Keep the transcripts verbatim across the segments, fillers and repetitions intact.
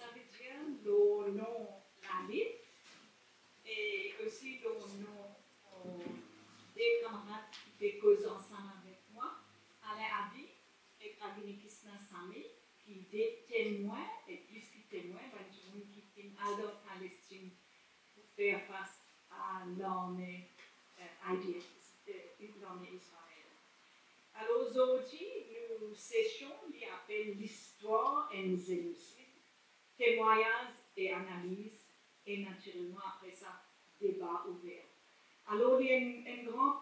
Savedir lor non Lalit e osi lor non, euh, de kamarad ki pe koz ansam avek mwa, Alain Abi ek Ragini Krishna Sami, ki de temwin, e plis ki temwin, bann dimoun ki finn al dan Palestinn pou fer fas a larme, euh, I D F, euh, larme Izrael. Alor, zordi, nou sesion, li apel Listwar enn zenosid, temwagnaz e analiz, e natirelman, apre sa, deba ouver. Alor, li enn, enn gran,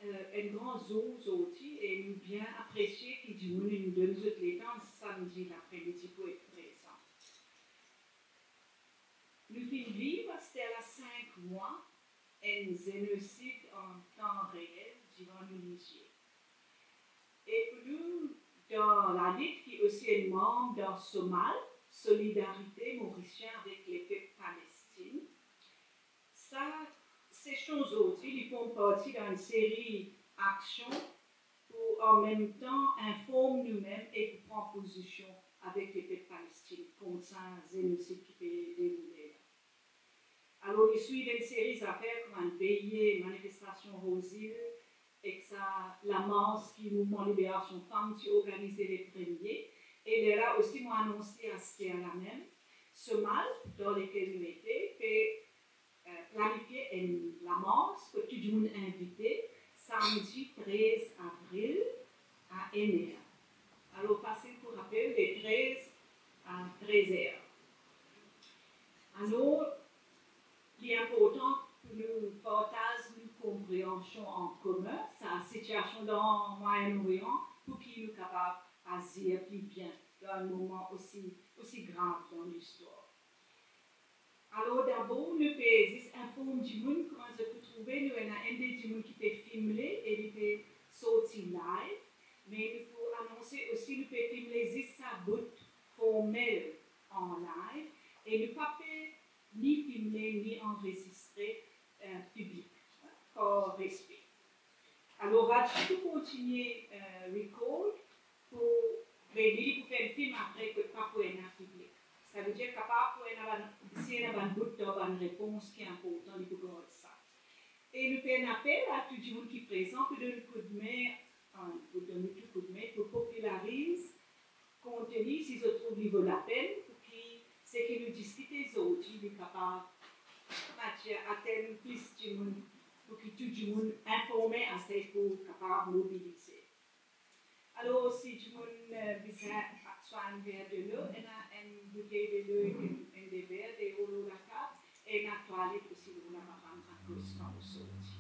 euh, enn gran zour zordi, e nou bien apresie ki dimoun inn donn zot letan samdi lapremidi pou et prezan. Nou finn viv aster la sink mwa enn zenosid an tan reel divan nou lizie. E pou nou, dan Lalit, ki osi enn manm dan SOMAL, Solidarite Morisien avek Lepep Palestinn, sa sesion zordi, li form parti dan enn seri aksion pou an mem tan inform noumem e pou pran pozision avek lepep Palestinn kont sa zenosid ki pe deroule la. Alor, li swiv enn seri zafer kouma enn veye manifestasion Rose Hill, ek sa lamars ki Mouvman Liberasion Fam ti organize le premie. E lerla osi, mo anonse aster la mem, SOMAL, dan lekel nou ete, pe, euh, planifie enn lamars kot tou dimoun invite, samdi trez avril a enn er. Alor, fasil pou rapel, le trez a trez er. Alor, li inportan pou nou partaz nou konpreansion an komin, sa sitiasion dan Mwayen Orian, pou ki nou kapav azir pli bien dan enn moman osi, osi grav dan listwar. Alor, dabor, nou pe zis inform dimoun kouma zot pou trouve nou. Ena enn de dimoun ki pe filme e li pe sorti live, me nou pou anonse osi nou pe filme zis sa bout formel an live, e nou pa pe ni filme, ni anrezistre, euh, piblik, par respe. Alor, Raji pou kontinie, euh, record pou, me li, li pou fer enn film apre kot pa pou ena piblik. Savedir kapav pou ena bann, si ena bann bout dan bann repons ki inportan, li pou gard sa. E nou fer enn apel a tou dimoun ki prezan pou donn koudme, euh, pou donn nou tou koudme pou popilariz konteni, si zot trouv li vo lapenn, pou ki seki nou diskite zordi, li kapav, kouma dir, atenn plis dimoun, pou ki tou dimoun informe ase pou kapav mobilize. Alor, si dimoun, euh, bizin swa enn ver delo, ena enn boutey delo ek enn, enn de ver deor lor latab, e ena twalet osi lor laba ram akoz kan ou sorti.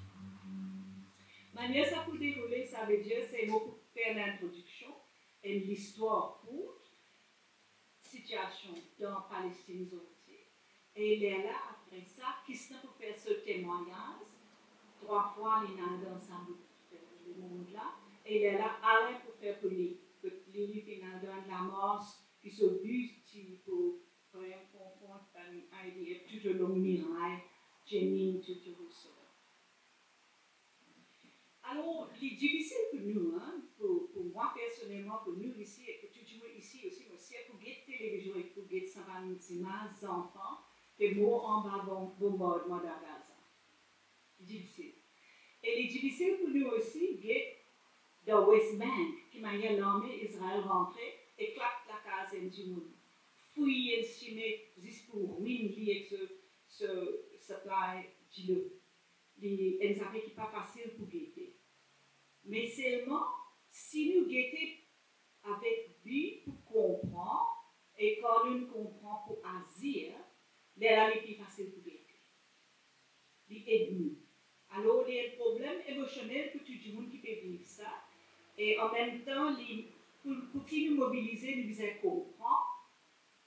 Manier sa pou deroule, savedir, se mo pou fer lintrodiksion, enn listwar kourt, sitiasion dan Palestinn zordi. E lerla, apre sa, Krishna pou fer so temwagnaz, trwa fwa li al dan sa bout, euh, lemond la, e lerla, Alain pou fer pou li, kot li, li finn al dan lamars, ki so bi ti pou fer konfront bann I D F toutalong miray Jenin, toutalong so. Alor, li difisil pou nou, hein, pou, pou mwa personelman, pou nou isi, e pou tou dimoun isi osi, mo sir, pou get televizion e pou get sa bann zimaz zanfan pe mor anba bom-, bonbardman dan Gaza. Li difisil. E li difisil pou nou osi get dan West Bank, ki manier larme Izrael rantre, eklat lakaz enn dimoun, fouy enn sime zis pou rwinn li ek so, so supply dilo. Li enn zafer ki pa fasil pou gete. Me selman, si nou gete avek bi pou konpran, e kan nou konpran pou azir, lerla li pli fasil pou gete. Li ed nou. Alor, li enn problem emosionel pou tou dimoun ki pe viv sa. E anmemtan, li, pou, pou ki nou mobilize, nou bizin konpran.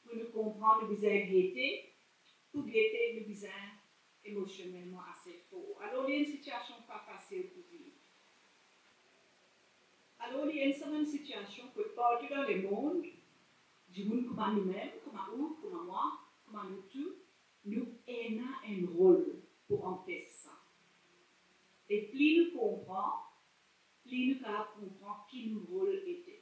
Pou nou konpran, nou bizin gete. Pou gete, nou bizin emosionelman ase for. Alor, li enn sitiasion pa fasil pou viv. Alor, li enn sa bann sitiasion kot partou dan lemond, dimoun kouma noumem, kouma ou, kouma mwa, kouma nou tou, nou ena enn rol pou anpes sa. E pli nou konpran, pli nou kapav konpran ki nou rol ete,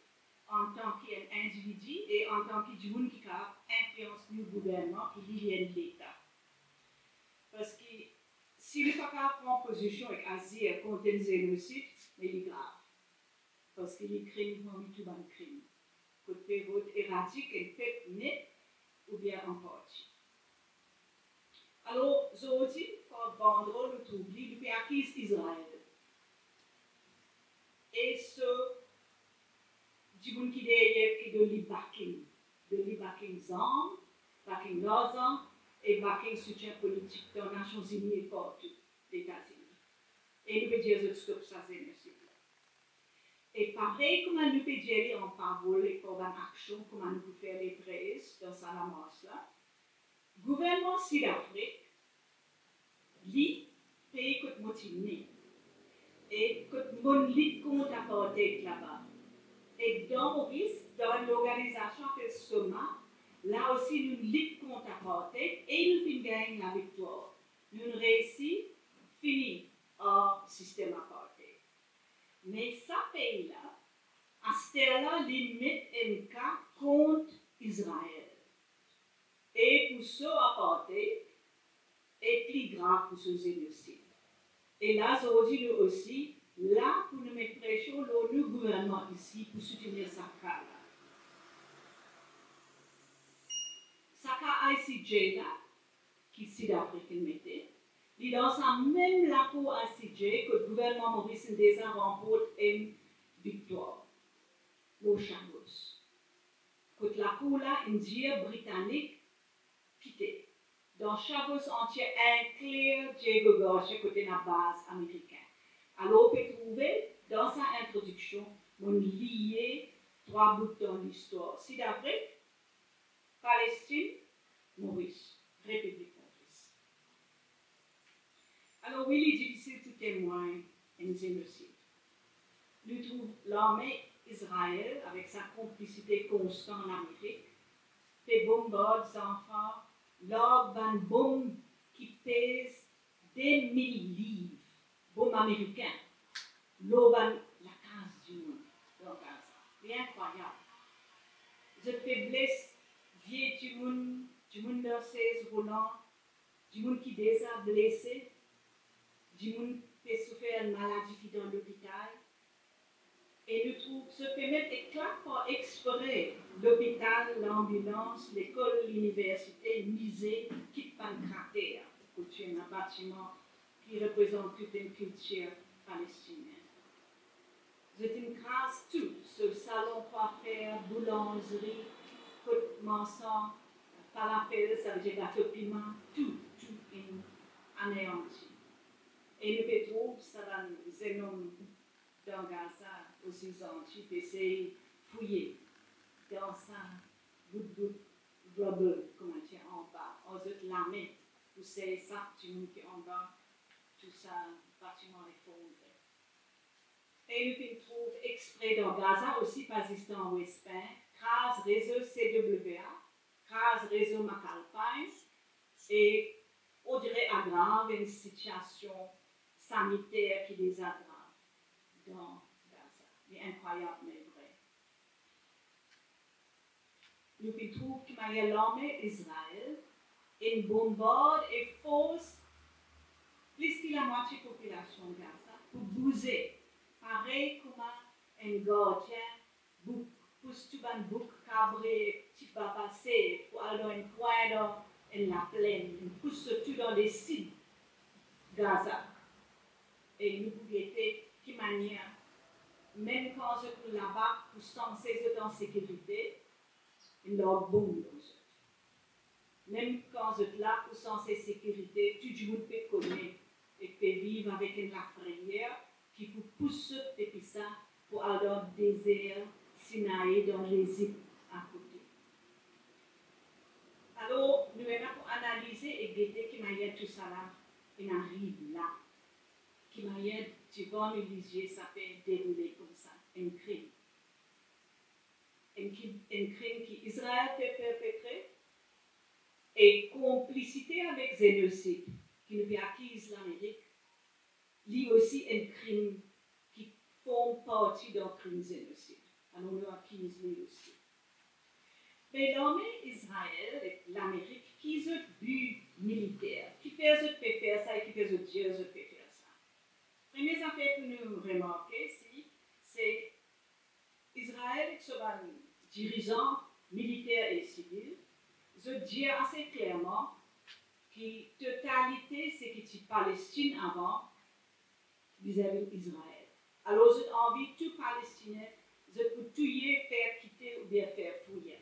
antan ki enn individi e antan ki dimoun ki kapav inf-, Konfians nou gouvernman ki li, li enn Leta. Parski si li pa kapav pran pozision ek azir kont enn zenosid, me li grav. Parski li krim parmi tou bann krim, kot pe rod eradik enn pep net oubien an parti. Alor, zordi, par bandrol ou trouble, nou pe akiz Izrael. E so dimoun ki deryer, ki donn li backing, donn li backing zarm, backing larzan e backing soutien politik dan Nasion Zini e partou Letazini. E nou pe dir zot stop sa zenosid la. E parey kouma nou pe dir li an parol e par bann aksion, kouma nou pou fer le trez dan sa lamars la, gouvernman Sidafrik, li pei kot mo ti ne e kot mo'nn lit kont apartheid laba. E dan Moris, dan enn lorganizasion apel SOMA, la osi nou lit kont apartheid e nou finn gagn laviktwar. Nou'nn reisi fini ar sistem apartheid. Me sa pei la, aster la, li met enn ka kont Izrael. E pou so apartheid, e pli grav pou so zenosid. E la, zordi, nou osi la pou nou met presion lor nou gouvernman isi pou soutenir sa ka la. Sa ka ICJ la, ki Sidafrik inn mete, li dan sa mem lakour ICJ kot gouvernman Moris inn deza ranport enn viktwar lor Chagos. Kot lakour la inn dir Britanik kite, dan Chagos antie, inklir Diego Garcia kot ena baz Amerikin. Alor, ou pe trouve dan sa introdiksion, mo'nn liye trwa bout dan listwar Sidafrik, Palestinn, Moris, Repiblik Moris. Alor wi, li difisil pou temwagn enn zenosid. Nou trouv larme Izrael, avek sa konplisite konstan Lamerik, pe bonbard zanfan larg bann bonm ki pez de mil liv, bonm Amerikin, lor bann lakaz dimoun dan Gaza. Li inkrwayab. Zot pe bles vie dimoun, dimoun dan sez rolan, dimoun ki deza blese, dimoun pe soufer enn maladi ki dan lopital. E nou trouv zot pe mem eklat par expre lopital, lanbilans, lekol, liniversite, mize, kit bann krater kot ti ena batiman ki reprezant tou enn kiltir palestinien. Zot inn kraz tou, so salon kwafer, boulanzri, kot marsan falafel, savedir gato piman, tou, tou inn aneanti. E nou pe trouv sa bann zennom dan Gaza osi zanti, pe sey fouye dan sa bout bout rubble, kouma dir, anba, ar zot lame pou sey sak dimoun ki anba, tou sa batiman efondre. E nou finn trouv expre dan Gaza osi, pa zis dan West Bank, kraz rezo C W A, kraz rezo McAlpine, e on dire agrav enn sitiasion saniter ki deza grav dan Gaza. Li inkrwayab, me vre. Nou finn trouv ki manier larme Izrael inn bonbard e fors plis ki lamwatie popilasion Gaza pou bouze, parey kouma enn gardien bouk pous tou bann bouk, kabre, ti baba, sev pou al dan enn kwin dan enn laplenn, inn pous zot tou dan lesid Gaza. E nou pou gete ki manier, mem kan zot laba pou sanse zot an sekirite, inn larg bonm lor zot. Mem kan zot la pou sanse sekirite, tou dimoun pe kone ek pe viv avek enn lafreyer ki pou pous zot depi sa pou al dan dezer Sinai, dan Lezip akote. Alor, nou ena pou analize e gete ki manier tousala inn ariv la, ki manier divan nou lizie sa pe deroule koumsa, enn krim. Enn ki, enn krim ki Izrael pe perpetre, e konplisite avek zenosid ki nou pe akiz Lamerik, li osi enn krim ki form parti dan krim zenosid. Alor nou akiz li osi. Me larme Izrael ek Lamerik, ki zot bi militer? Kifer zot pe fer sa e kifer zot dir zot pe fer sa? Premie zafer pou nou remarke, si, se Izrael ek so bann dirizan militer e sivil, zot dir ase klerman ki totalite seki ti Palestin avan, bizin vinn Izrael. Alor zot anvi tou Palestinen, zot pou touye, fer kite oubien fer fouy.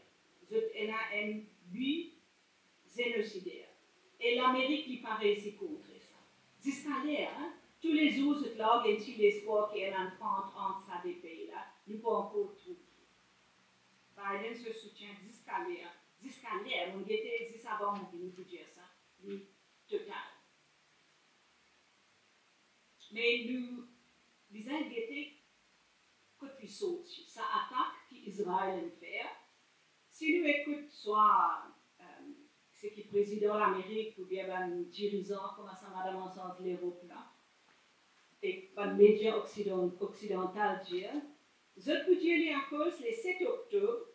Zot ena enn bi zenosider. E Lamerik, li pa reysi kontre sa. Ziska ler, hein, toulezour zot larg enn ti lespwar ki ena enn fant ant sa de pei la, nou pou ankor trouv li. Biden so soutien ziska ler, ziska ler, mo gete zis avan mo vini pou dir sa, li total. Me nou bizin gete kot li sorti, sa atak ki Izrael inn fer. Si nou ekout swa, eh, seki prezidan Lamerik oubien bann dirizan kouma sa madam ansarz Lerop la, ek bann media oksidan-, oksidantal dir, zot pou dir li akoz le set oktob,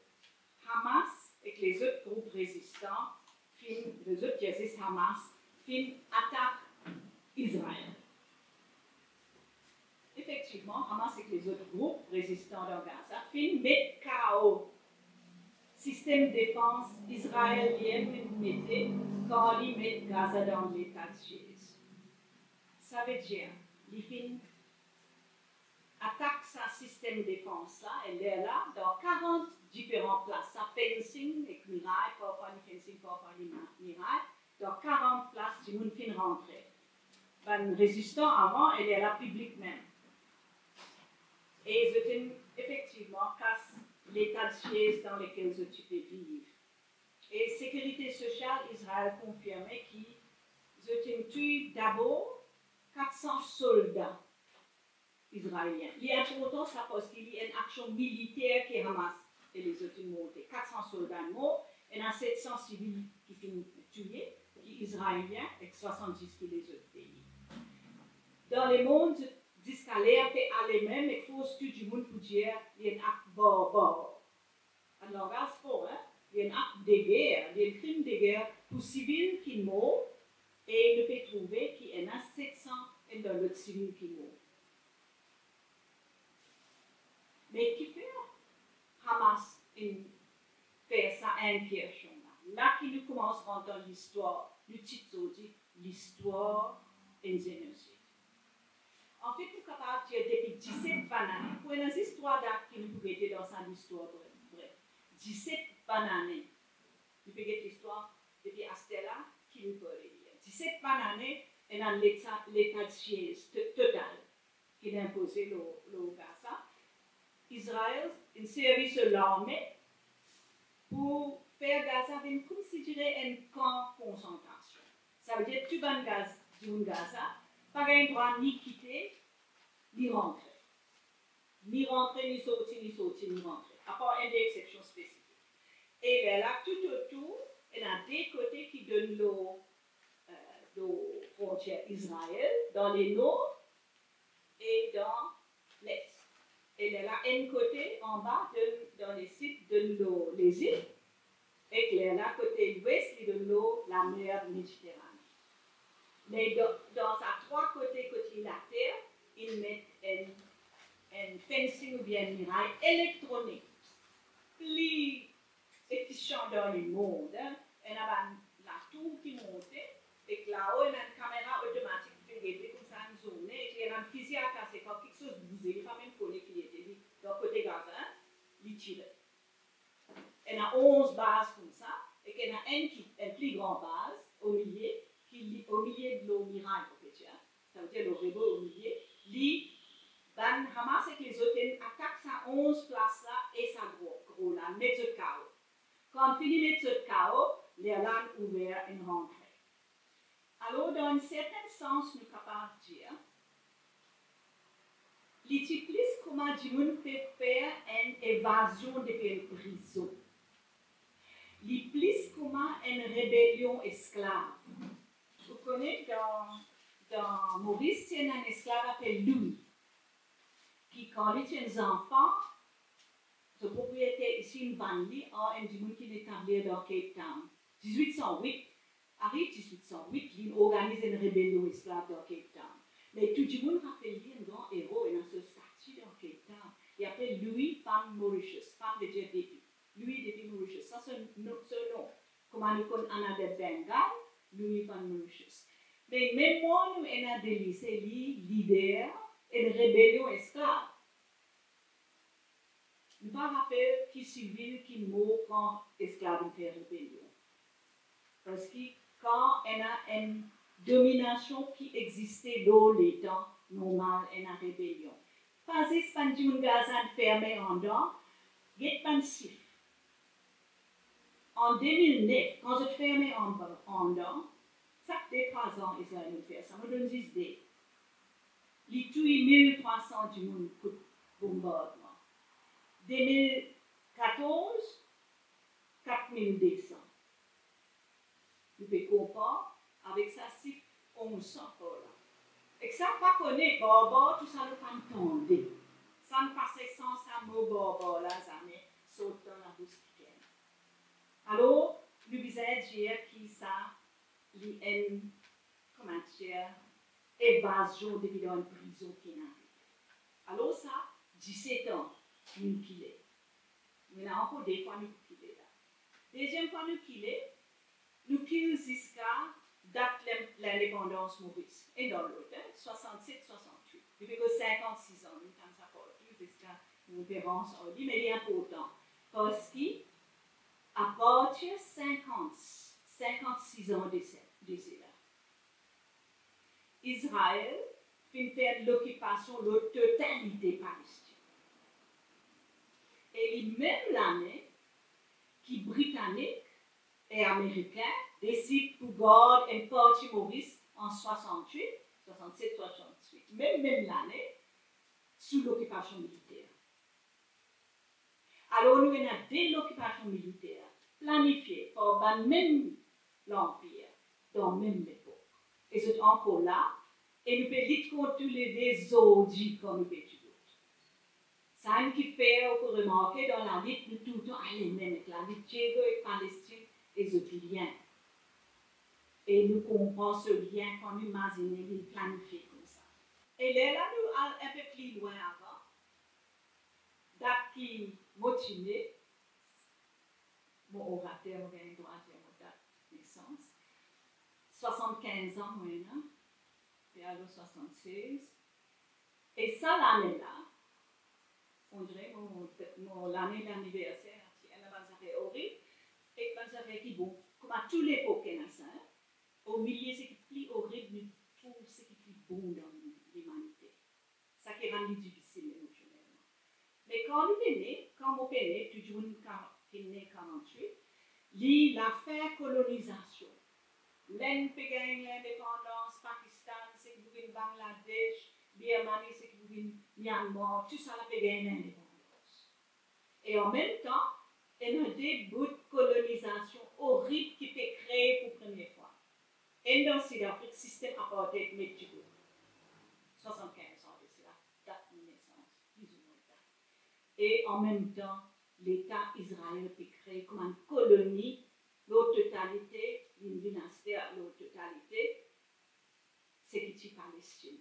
Hamas ek lezot group rezistan finn, lezot ki exist Hamas, finn atak Izrael. Efektivman, Hamas ek lezot group rezistan dan Gaza finn met kao sistem defans Izraelien finn mete kan li met Gaza dan leta de siez. Savedir, li finn atak sa sistem defans la, e lerla, dan karant diferan plas, sa fencing ek miray, parfwa li fencing, parfwa li ma-, miray, dan karant plas dimoun finn rantre. Bann rezistan avan, e lerla piblik mem. E zot inn efektivman kas leta de siez dan lekel zot ti pe viv. E Sekirite Sosial Izrael konfirme ki zot inn touy dabor kat san solda izraelien. Li inportan sa parski li enn aksion militer ki Hamas e lezot inn monte. Kat san solda mor, ena set san sivil ki finn touye, ki Izraelien, ek swasanndis ki lezot pei. Dan lemond, ziska ler pe ale mem, ek fors tou dimoun pou dir li enn akt barbar. Enn langaz for, hein? Li enn akt de ger, li enn krim de ger pou sivil ki mor, e nou pe trouve ki ena set san enn lot sivil ki mor. Me kifer Hamas inn fer sa inkirsion la? La ki nou koumans rant dan listwar, nou tit zordi listwar enn zenosid. Anfet, nou kapav dir depi diset bann ane, pou ena zis trwa dat ki nou pou gete dan sa listwar bref, bref. Diset bann ane, nou pe get listwar depi aster la, ki nou pe lir. Diset bann ane, ena leta, leta de siez to-, total ki inn inpoze lor, lor Gaza. Izrael inn servi so larme pou fer Gaza vinn koumsidire enn kan konsantrasion. Savedir tou bann Gaz-, dimoun Gaza pa gagn drwa ni kite, ni rantre. Ni rantre, ni sorti, ni sorti, ni rantre. Apar enn de eksepsion spesifik. E lerla, toutotour, ena de kote ki donn lor, eh, lor frontier Izrael, dan lenor e dan les. E lerla, enn kote anba donn, dan lesid, donn lor Lezip, ek lerla kote lwes, li donn lor lamer Mediterane. Me dan, dan sa trwa kote kot li later, inn met enn, enn fencing oubien enn miray elektronik. Pli efisian dan lemond, hein. Ena bann latour ki monte, ek lao ena enn kamera otomatik ki pe gete koumsa enn zourne, ek li ena enn fizi atase, kan kiksoz bouze, li pa mem kone ki li ete, li dan kote Gaza, hein, li tire. Ena onz baz koumsa, ek ena enn ki, enn pli gran baz, omilie, ki li, omilie lor miray, on peut dire, savedir lor rebo omilie, li, bann Hamas ek lezot inn atak sa onz plas la e sa gro, gro la, met zot kao. Kan fini met zot kao, lerla inn ouver enn rantre. Alor, dan enn serten sans, nou kapav dir, li ti plis kouma dimoun pe fer enn evazion depi enn prizon. Li plis kouma enn rebelion esklav. Ou kone, dan, dan Moris, ti ena enn esklav apel Louis, ki kan li ti enn zanfan, So propriyeter isi inn vann li ar enn dimoun ki'nn etablir dan Cape Town. Dizwit san wit, ariv dizwit san wit, li'nn organiz enn rebelion esklav dan Cape Town. Me tou dimoun rapel li enn gran ero, ena so stati dan Cape Town. Li apel Louis van Mauritius, van vedir depi. Louis depi Mauritius, sa so nom, so nom. Kouma nou konn Anna de Bengal, Louis van Mauritius. Me memwar nou ena de li, se li lider enn rebelion esklav. Nou pa rapel ki sivil ki mor kan esklav inn fer rebelion. Parski kan ena enn dominasion ki existe lor leta, normal ena rebelion. Pa zis bann dimoun Gaza inn ferme andan, get bann sif. An de mil nef, kan zot ferme anba, andan, sak de trwa zan Izrael inn fer sa, mo donn zis de. Li touy mil trwa san dimoun kot bonbardman. De mil katorz, kat mil de san. Nou pe konpar avek sa sif onz san ankor la. Ek sa pa kone, barbar, tou sa nou pa'nn tande. Sa inn pase san sa mo barbar la zame sort dan labous kikenn. Alor, nou bizin dir ki sa, li enn, kouma dir, evazion depi dan enn prizon ki inn arive. Alor sa, diset an, nou kile. Nou ena ankor de fwa nou pou kile la. Deziem fwa nou kile, nou kil ziska dat lin-, lindepandans Moris. Enn dan lot, en, swasannset, swasannwit. Li pe koz sinkant-sis an, nou tann sa partou ziska nou pe rans ar li, me li inportan. Parski, apartir sinkant, sinkant-sis an de se, de sela, Izrael finn fer lokipasion lor totalite Palestin. E li mem lane ki Britanik e Amerikin desid pou gard enn parti Moris an swasannwit, swasannset, swasannwit, mem, mem lane, sou lokipasion militer. Alor, nou ena de lokipasion militer planifie par bann mem lanpir dan mem lepok. E zot ankor la, e nou pe lit kont toulede zordi kan nou pe dibout. Sa enn kifer ou pou remarke dan lalit, nou toultan ale mem ek lalit Diego ek Palestin e zot lien. E nou konpran so lien kan nou imazine li planifie koumsa. E lerla nou al enpe pli lwin avan, dat ki mo ti ne, mo orater, mo gagn drwa dir mo dat nesans, swasannkinz an mo ena, pe al lor swasannses. E sa lane la, on dirait mo, mo lane laniverser, ti ena bann zafer orib, ek bann zafer ki bon, kouma tou lepok ena sa, en. Omilie seki pli orib, nou trouv seki pli bon dan limanite. Sa ki rann li difisil emosionelman. Me kan nou pe ne, kan mo pe ne, tou dimoun ka, ki ne karannwit, li lafer kolonizasion. Lind pe gagn lindepandans, Pakistan, seki pou vinn Bangladesh, Birmani, seki pou vinn Myanmar, tousala pe gagn lindepandans. E an mem tan, ena de bout kolonizasion orib ki pe kree pou premie fwa. Enn dan Sid Afrik, sistem apartheid met dibout. Swasannkinz an de sela, dat mo nesans, plizoumwin dat. E an mem tan, Leta Izrael pe kree kouma enn koloni lor totalite, li vinn aster lor totalite seki ti Palestin.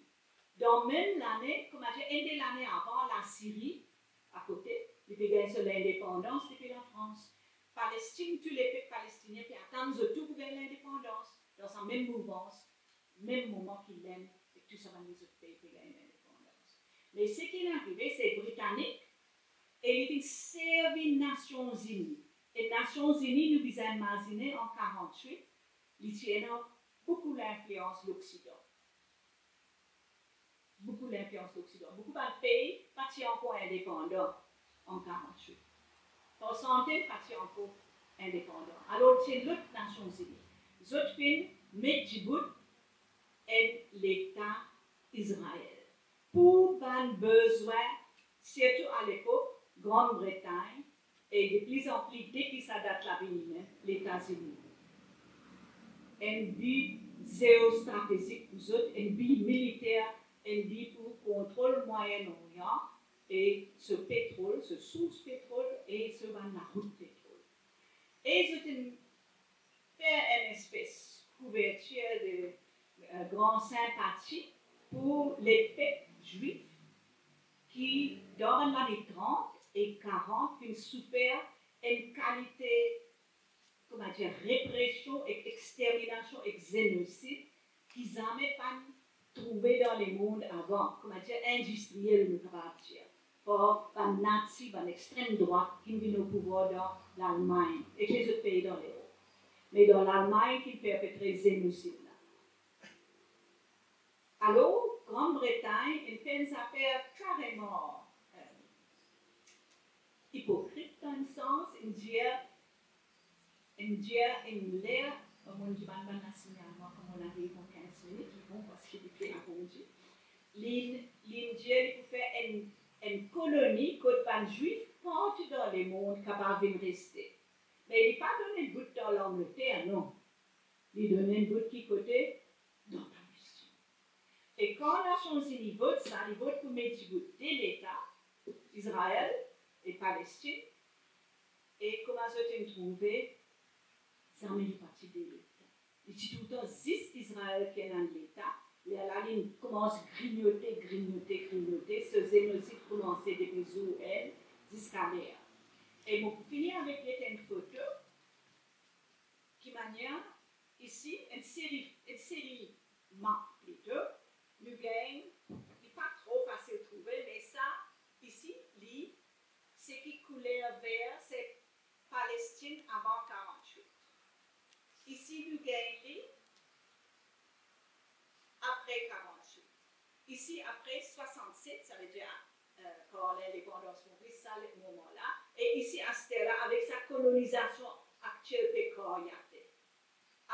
Dan mem lane, kouma dir, enn de lane avan, Lasiri, akote, li pe gagn so lindepandans depi Lafrans. Palestin, tou lepep palestinien pe atann zot tou pou gagn lindepandans, dan sa mem mouvans, mem moman ki Lind ek tou sa bann lezot pei pe gagn lindepandans. Me seki inn arive, se Britanik, e li vinn servi Nasion Zini. E Nasion Zini, nou bizin imazine, an karannwit, li ti ena boukou linflians Loksidan. Boukou linflians Loksidan. Boukou bann pei pa ti ankor indepandan an karannwit. Par santenn pa ti ankor indepandan. Alor, ti ena lot Nasion Zini. Zot finn met dibout enn Leta Izrael. Pou bann bezwin, sirtou alepok, Grann Bretagn, e de pli an pli depi sa dat la vini, en, Letazini. Enn bi zeostratezik pou zot, enn bi militer, enn bi pou kontrol Mwayen Orian, e so petrol, so sours petrol e so bann larout petrol. E zot inn fer enn espes kouvertir de, eh, gran sinpati pou lepep zwif ki, dan bann lane trant e karant, finn soufer enn kalite, kouma dir, represion ek exterminasion ek zenosid ki zame pa'nn trouve dan lemond avan, kouma dir, indistriel, nou kapav dir, par bann nazi, bann extrem drwat ki vinn o pouvwar dan Lalmagn ek lezot pei dan Lerop. Me dan Lalmagn ki perpetre zenosid la. Alor, Gran Bretagn inn fer enn zafer kareman, eh, ipokrit dan enn sans, inn dir, inn dir, inn ler, mo dimann bann la signal mwa, kouma nou ariv dan kinz minit, li bon, parski li pe arondi. Li, li inn dir li pou fer enn, enn koloni kot bann Zwif partou dan lemond kapav vinn reste. Me li pa donn enn bout dan Langleter, non. Li donn enn bout ki kote? Dan Palestin. E kan Nasion Zini vot sa, li vot pou met dibout de leta, Izrael e Palestin, e kouma zot inn trouve, zame li pa ti de leta. Li ti toultan zis Izrael ki ena enn leta, lerla li koumans grignote, grignote, grignote, so zenosid koumanse depi zour enn ziska ler. E mo pou fini avek get enn foto, ki manier isi, enn seri, enn seri map plito, nou gagn, li pa tro fasil trouve, me sa, isi, li, seki kouler ver, se Palestin avan karant-wit. Isi, nou gagn li apre karant-wit. Isi, apre swasant-set, savedir, eh, kan lindepandans Moris, sa, le moman la. E isi, aster la, avek sa kolonizasion aktiel pe karyate.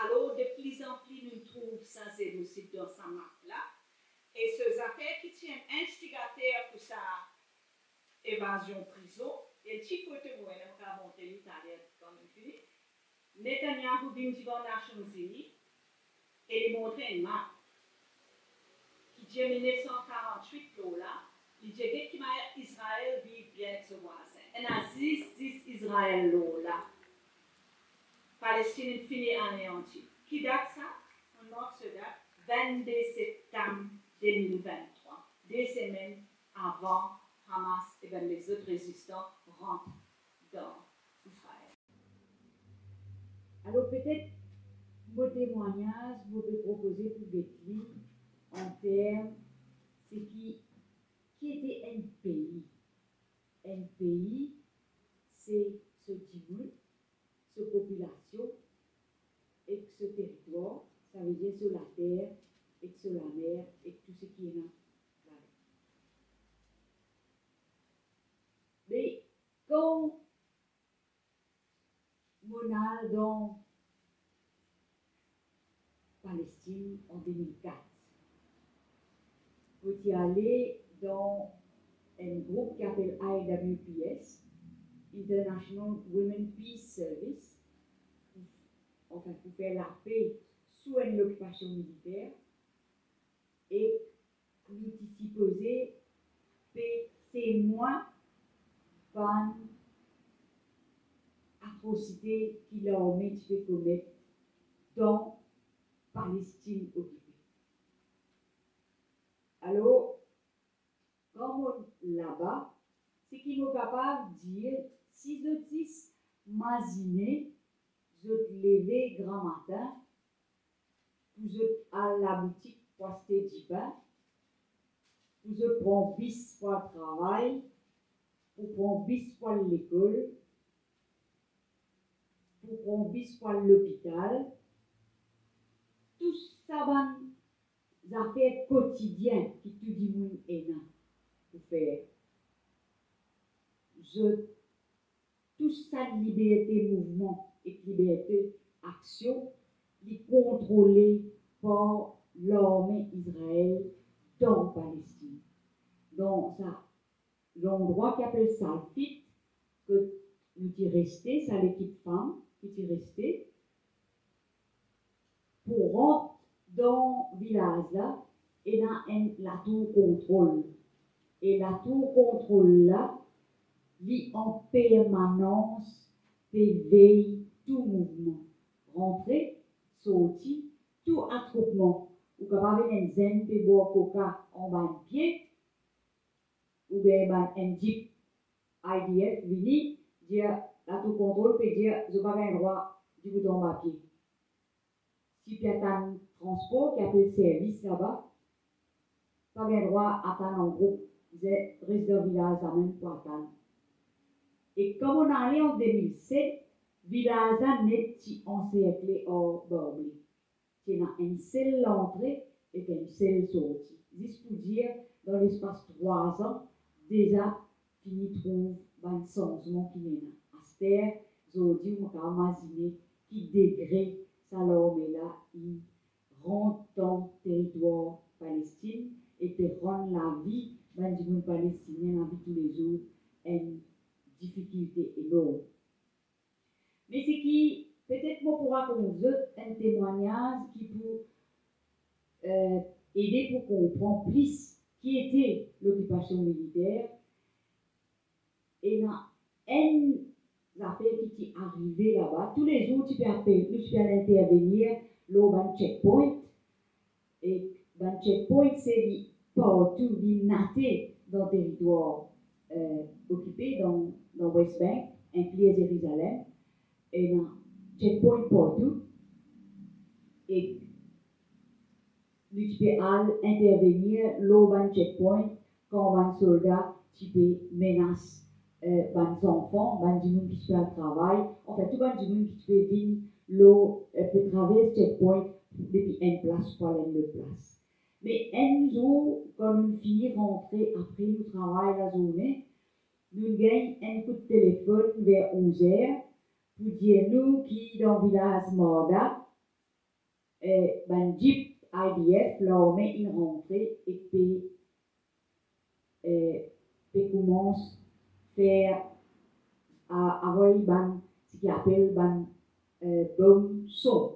Alor, de pli an pli, nou trouv sa zenosid dan sa map la. E so zafer ki ti enn instigater pou sa evazion prizon, e ti foto mo ena, mo kapav montre li taler kan nou fini. Netanyahu vinn divan Nasion Zini e li montre enn map ki dir mil nef san karant-wit lor la, li dir, get ki manier Izrael viv bien ek so vwazin. Ena zis, zis Izrael lor la. Palestin inn fini aneanti. Ki dat sa? Monn mark so dat, vennde septam de mil venntrwa, de semenn avan Hamas e bann lezot rezistan rant dan Izrael. Alor, petet mo temwagnaz, mo pe propoze pou get li an term, seki, ki ete enn pei. Enn pei, se so dimoun, so popilasion ek so teritwar, savedir so later ek so lamer ek tou seki ena ladan. Me kan monn al dan Palestin an de mil kat. Mo ti ale dan enn group ki apel I W P S, International Women Peace Service, pou, anfin, pou fer lape sou enn lokipasion militer. E nou ti sipoze pe temwin bann atrosite ki larme ti pe komet dan Palestin okipe. Alor, kan mo laba, seki mo kapav dir, si zot zis mazine, zot leve gramatin, pou zot al laboutik pou aste dipin, pou zot pran bis pou al travay, pou pran bis pou al lekol, pou pran bis pou al lopital, tou sa bann zafer kotidien ki tou dimoun ena pou fer. Zot tou sa liberte mouvman ek liberte aksion, li kontrole par larme Izrael dan Palestin. Dan sa landrwa ki apel Salfit, kot nou ti reste, sa lekip fam ki ti reste, pou rant dan vilaz la, ena enn latour kontrol. E latour kontrol la, li an permanans pe vey tou mouvman, rantre, sorti, tou atroupman. Ou kapav ena enn zenn pe bwar koka anba enn pie, oubien bann enn dip I D F vini, dir latour kontrol pe dir, zot pa gagn drwa dibout anba pie. Si pe atann transpor ki apel servis laba, pa gagn drwa atann an group, res dan vilaz la mem pou atann. E kan mo'nn ale an de mil set, vilaz la net ti anserkle ar barbe. Ti ena enn sel lantre ek enn sel sorti. Zis pou dir, dan lespas trwa an, deza fini trouv bann sanzman ki'nn ena. Aster, zordi, ou kapav imazine ki degre sa larme la inn rant dan teritwar Palestin e pe rann lavi bann dimoun palestinien lavi toulezour enn difikilte enorm. Me seki, petet mo pou rakont zot enn temwagnaz ki pou, eh, ede pou konpran plis ki ete lokipasion militer. Ena enn zafer ki ti arive laba. Toulezour ti pe apel, nou ti pe al intervenir lor bann checkpoint. E bann checkpoint, se li partou, li nate dan teritwar, eh, okipe, dan, dan West Bank, inkli Zerizalem. Ena checkpoint partou. E nou ti pe al intervenir lor bann checkpoint kan bann solda ti pe menas, eh, bann zanfan, bann dimoun ki ti pe al travay, anfin, tou bann dimoun ki ti pe vinn lor, eh, pe travers checkpoint depi enn plas pou al enn lot plas. Me enn zour, kan nou fini rantre apre nou travay lazourne, nou gagn enn kout telefonn ver onz er pou dir nou ki dan vilaz Marda, eh, bann dip I D F, larme inn rantre ek pe, eh, pe koumans fer, a, avoy bann, seki apel bann, eh, bom son.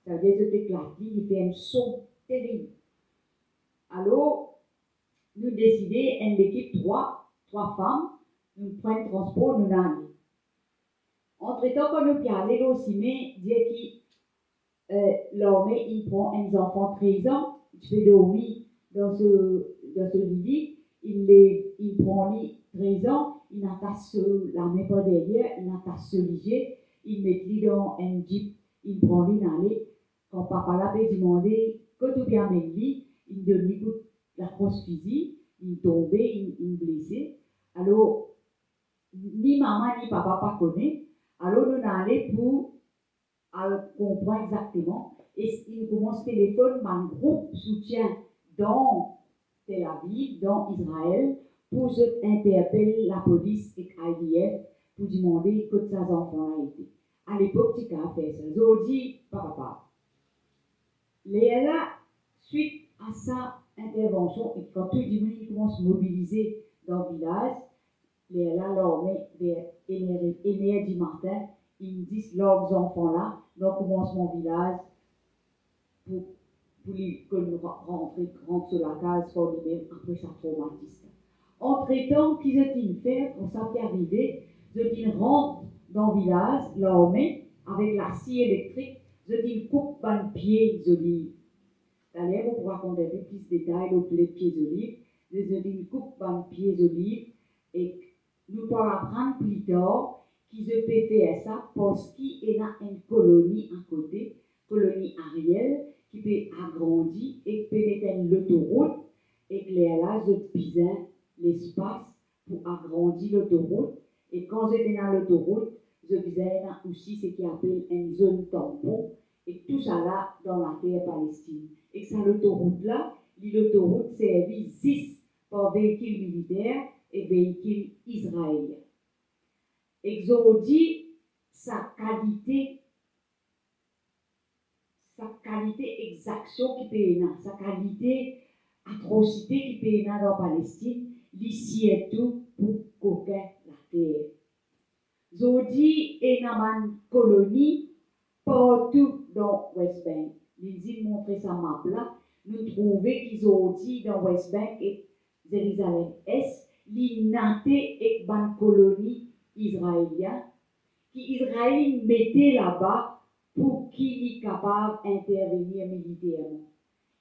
Savedir zot eklat li, li fer enn son terib. Alor, nou deside, enn lekip trwa, trwa fam, nou pran transpor, nou ale. Antretan, kan nou pe ale lor sime, dir ki, eh, larme inn pran enn zanfan trez an, ti pe dormi dan so, dan so lili, inn lev, inn pran li trez an, inn atas so lame par deryer, inn atas so lizie, inn met li dan enn dip, inn pran li, inn ale. Kan papa la pe dimande kot ou pe amenn li, inn donn li kout lakros fizi, inn tonbe, inn, inn blese. Alor, ni mama ni papa pa kone. Alor, nou ale pou al konpran exakteman. E inn koumans telefonn bann group soutien dan Tel Aviv, dan Izrael, pou zot interpel lapolis ek I D F pou dimande kot sa zanfan la ete. Alepok, ti kapav fer sa. Zordi, pa kapav. Lerla, swit a sa intervansion, e kan tou dimoun inn koumans mobilize dan vilaz, lerla larme, ver enn er, enn er dimatin, inn dis larg zanfan la dan koumansman vilaz pou, pou li konn ra-, rantre, rant so lakaz par limem apre sa tromatis la. Antretan, ki zot inn fer, kan sa ti arive, zot inn rant dan vilaz, larme, avek lasi elektrik, zot inn koup bann pie zoliv. Taler, mo pou rakont enn pe plis detay lor pie zoliv, zot inn koup bann pie zoliv, ek nou pou al aprann pli tar ki zot pe fer sa parski ena enn koloni akote, koloni Ariel, ki pe agrandi ek pe met enn lotorout, ek lerla zot bizin lespas pou agrandi lotorout, e kan zot ena lotorout, zot bizin ena osi seki apel enn zone tampon, e tousala dan later Palestin. E sa lotorout la, li lotorout servi zis par veikil militer e veikil izraelien. Ek zordi, sa kalite, sa kalite egzaksion ki pe ena, sa kalite atrosite ki pe ena dan Palestin, li sirtou pou kokin later. Zordi, ena bann koloni partou dan West Bank. Lindsay inn montre sa map la, nou trouve ki zordi dan West Bank e Zerizalem Es, li nate ek bann koloni Izraelien, ki Izrael inn mete laba pou ki li kapav intervenir militerman.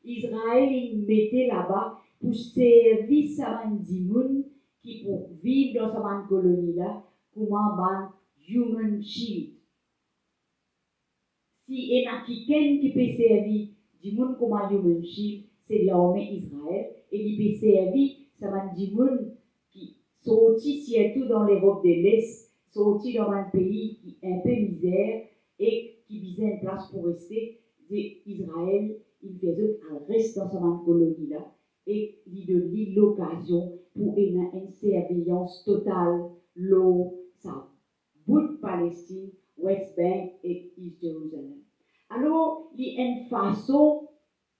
Izrael inn mete laba pou servi sa bann dimoun ki pou viv dan sa bann koloni la kouma bann human shield. Si ena kikenn ki pe servi dimoun kouma human shield, se larme Izrael, e li pe servi sa bann dimoun ki sorti sirtou dan Lerop de Les, sorti dan bann pei ki inpe mizer e ki bizin enn plas pou reste, de Izrael, inn fer zot al res dan sa bann koloni la, e li donn li lokazion pou ena enn sirveyans total lor sa bout Palestin, West Bank ek East Jerusalem. Alor, li enn fason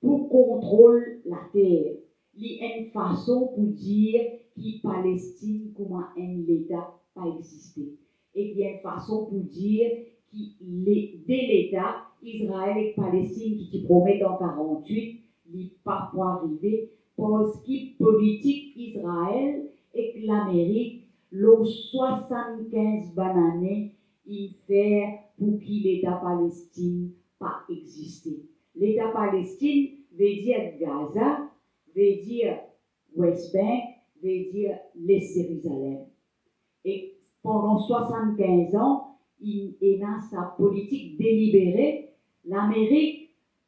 pou kontrol later. Li enn fason pou dir ki Palestin kouma enn leta pa existe. E li enn fason pou dir ki le, de leta, Izrael ek Palestin ki ti promet an karant-wit, li pa pou arive, parski politik Izrael ek Lamerik lor swasann-kinz bann ane inn fer pou ki leta Palestin pa existe. Leta Palestin ve dir Gaza, ve dir West Bank, ve dir Les Zerizalem. E pandan swasann-kinz an, inn ena sa politik delibere, Lamerik,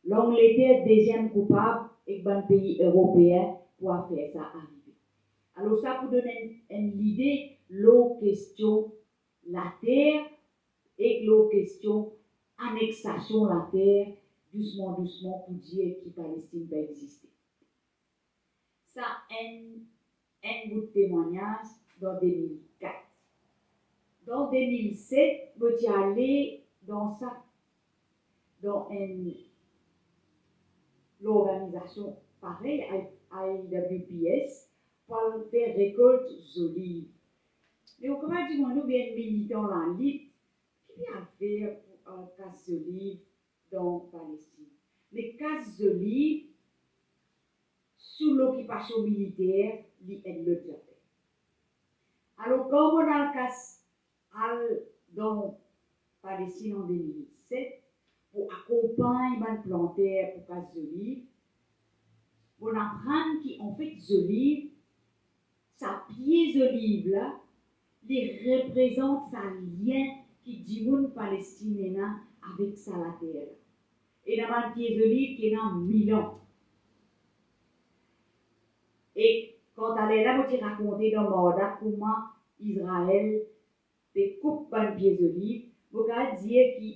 Langleter deziem koupab ek bann pei Eropeen pou al fer sa arive. Alor sa pou donn enn, enn lide lor kestion later ek lor kestion aneksasion later, dousman, dousman pou dir ki Palestin pa existe. Sa enn, enn bout temwagnaz dan de mil kat. Dan de mil set, mo ti ale dan sa, dan enn lorganizasion parey, I W P S, pou al fer rekolt zoliv. Me ou kapav dimann ou, oubien enn militan lalit, ki li al fer pou al kas zoliv dan Palestin? Me kas zoliv sou lokipasion militer, li enn lot zafer. Alor, kan mo'nn al kas, al dan Palestin an de mil set pou akonpagn bann planter pou kas zoliv, mo'nn aprann ki, anfet, zoliv, sa pie zoliv la, li reprezant sa lien ki dimoun Palestin ena avek sa later la. Ena bann pie zoliv ki ena mil an. E kan taler la, mo ti rakonte dan Marda kouma Izrael pe koup bann pie zoliv, mo kapav dir ki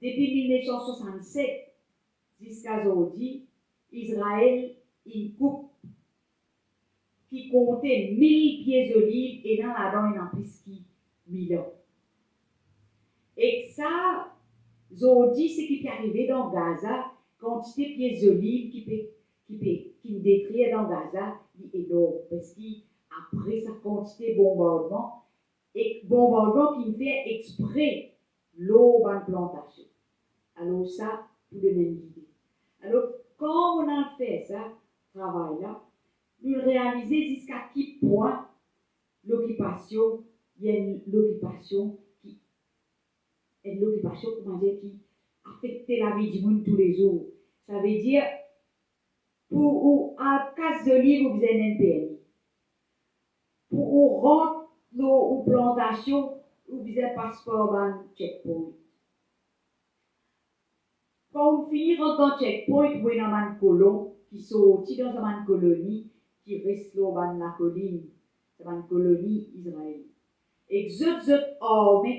depi mil nef san swasann set ziska zordi, Izrael inn koup ki konte mil pie zoliv, ena ladan ena plis ki mil an. Ek sa, zordi, seki pe arive dan Gaza, kantite pie zoliv ki pe, ki pe, ki'nn detrir dan Gaza, li enorm, parski apre sa kantite bonbardman, ek bonbardman ki'nn fer expre lor bann plantasion. Alor sa, pou donn enn lide. Alor, kan mo'nn al fer sa travay la, nou realize ziska ki pwin lokipasion, li enn lokipasion ki, enn lokipasion, kouma dir, ki afekte lavi dimoun toulezour. Savedir, pou ou al kas zoliv, ou bizin enn permi. Pou ou rant lor ou plantasion, ou bizin pas par bann checkpoint. Kan ou fini rant dan checkpoint, ou ena bann kolon ki sorti dan sa bann koloni, ki res lor bann lakolinn, sa bann koloni Izrael. Ek zot, zot arme,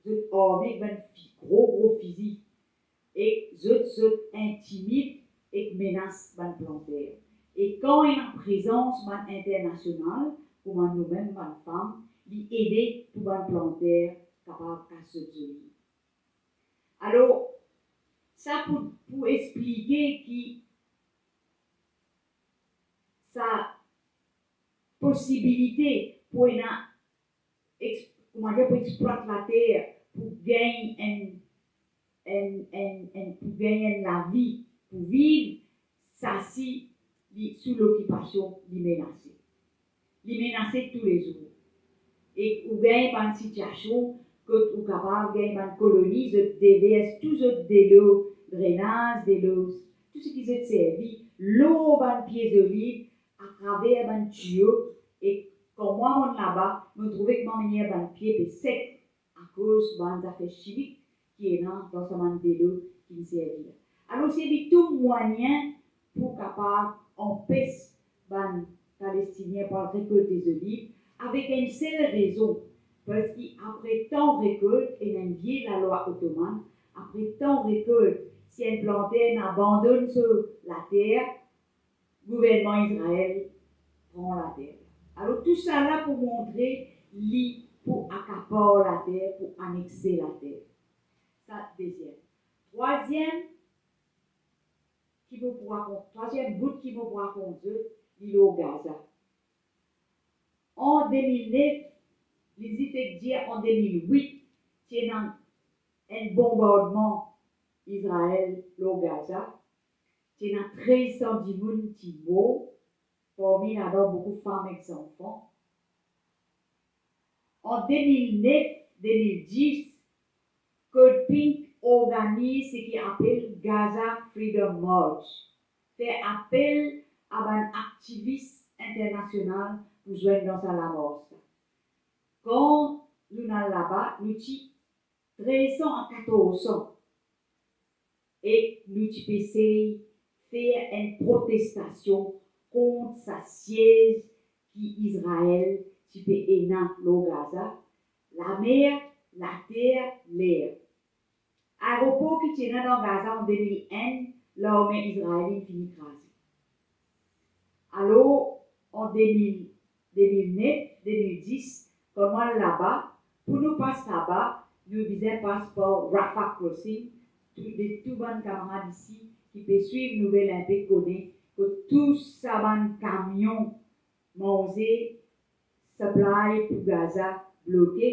zot arme ek bann fi-, gro, gro fizi, ek zot, zot intimid ek menas bann planter. E kan ena prezans bann internasional, kouma noumem bann fam, li ede pou bann planter kapav kas zot zoliv. Alor, sa pou, pou explike ki sa posibilite pou ena ex-, kouma dir, pou explwat later, pou gagn enn, enn, enn, enn, pou gagn enn lavi, pou viv, sa si li sou lokipasion, li menase. Li menase toulezour. E ou gagn bann sitiasion kot ou kapav gagn bann koloni, zot devers tou zot delo drenaz, delo, tou seki zot servi, lor bann pie zoliv, atraver bann tiyo, e kan mwa monn laba, mo trouve kouma manier bann pie pe sek akoz bann zafer simik ki ena dan sa bann delo ki'nn servi la. Alor, servi tou mwayin pou kapav anpes bann Palestinien pou al rekolte zoliv, avek enn sel rezon, parski apre tan rekolt, ena enn vie lalwa otoman, apre tan rekolt, si enn planter inn abandonn so later, gouvernman Izrael pran later. Alor, tousala pou montre li pou akapar later, pou anexe later. Sa deziem. Trwaziem ki mo pou rakont, trwaziem bout ki mo pou rakont zot, li lor Gaza. An de mil nef, li zis fek dir an de mil wit, ti ena enn bonbardman Izrael lor Gaza. Ti ena trez san dimoun ti mor, parmi ladan boukou fam ek zanfan. An de mil nef, de mil dis, Code Pink organiz seki apel Gaza Freedom March, fer apel a bann aktivis internasional pou zwenn dan sa lamars la. Kan nou al laba, nou ti trez san a katorz san, ek nou ti pe sey fer enn protestasion kont sa siez ki Izrael ti pe ena lor Gaza, lamer, later, ler. Aeropor ki ti ena dan Gaza an de mil enn, larme Izrael inn fini kraze. Alor, an de mil, de mil nef, de mil dis, kan mo al laba, pou nou pas laba, nou bizin pas par Rafah Crossing. Tou, de tou bann kamarad isi ki pe swiv nouvel inpe kone kot tou sa bann kamion manze, supply pou Gaza bloke,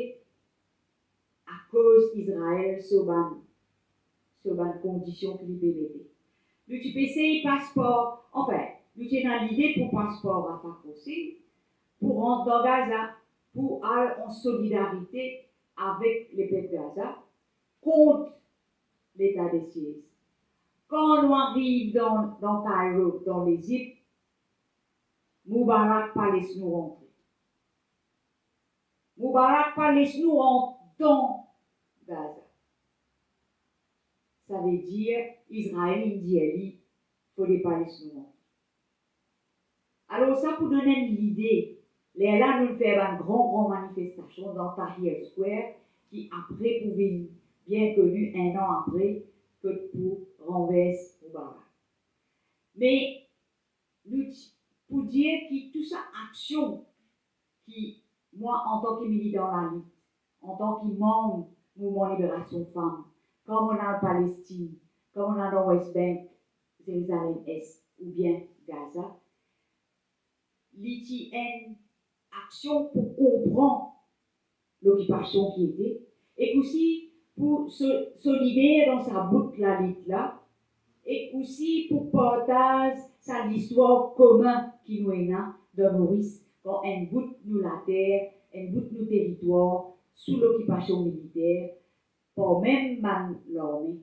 akoz Izrael so bann, so bann kondision ki li pe mete. Nou ti pe sey pas par, anfin, nou ti ena lide pou pas par Rafah Crossing, pou rant dan Gaza, pou al an solidarite avek lepep Gaza, kont leta de siez. Kan nou ariv dan, dan Kairo, dan Lezip, Moubarak pa les nou rantre. Moubarak pa les nou rant dan Gaza. Savedir Izrael inn dir li, fode pa les nou rant. Alor sa pou donn enn lide, lerla nou fer bann gran, gran manifestasion dan Tahrir Square, ki apre pou vinn bien koni, enn an apre, kot pou ranvers Moubarak. Me nou ti, pou dir ki tou sa aksion ki mwa, antan ki militan lalit, antan ki manm Mouvman Liberasion Fam, kan mo al Palestin, kan mo al dan West Bank, Zerizalem Es oubien Gaza, li ti enn aksion pou konpran lokipasion ki ete, ek osi pou so-, solider dan sa bout lalit la, ek osi pou partaz sa listwar komin ki nou ena dan Moris, kan enn bout nou later, enn bout nou teritwar sou lokipasion militer par mem bann larme.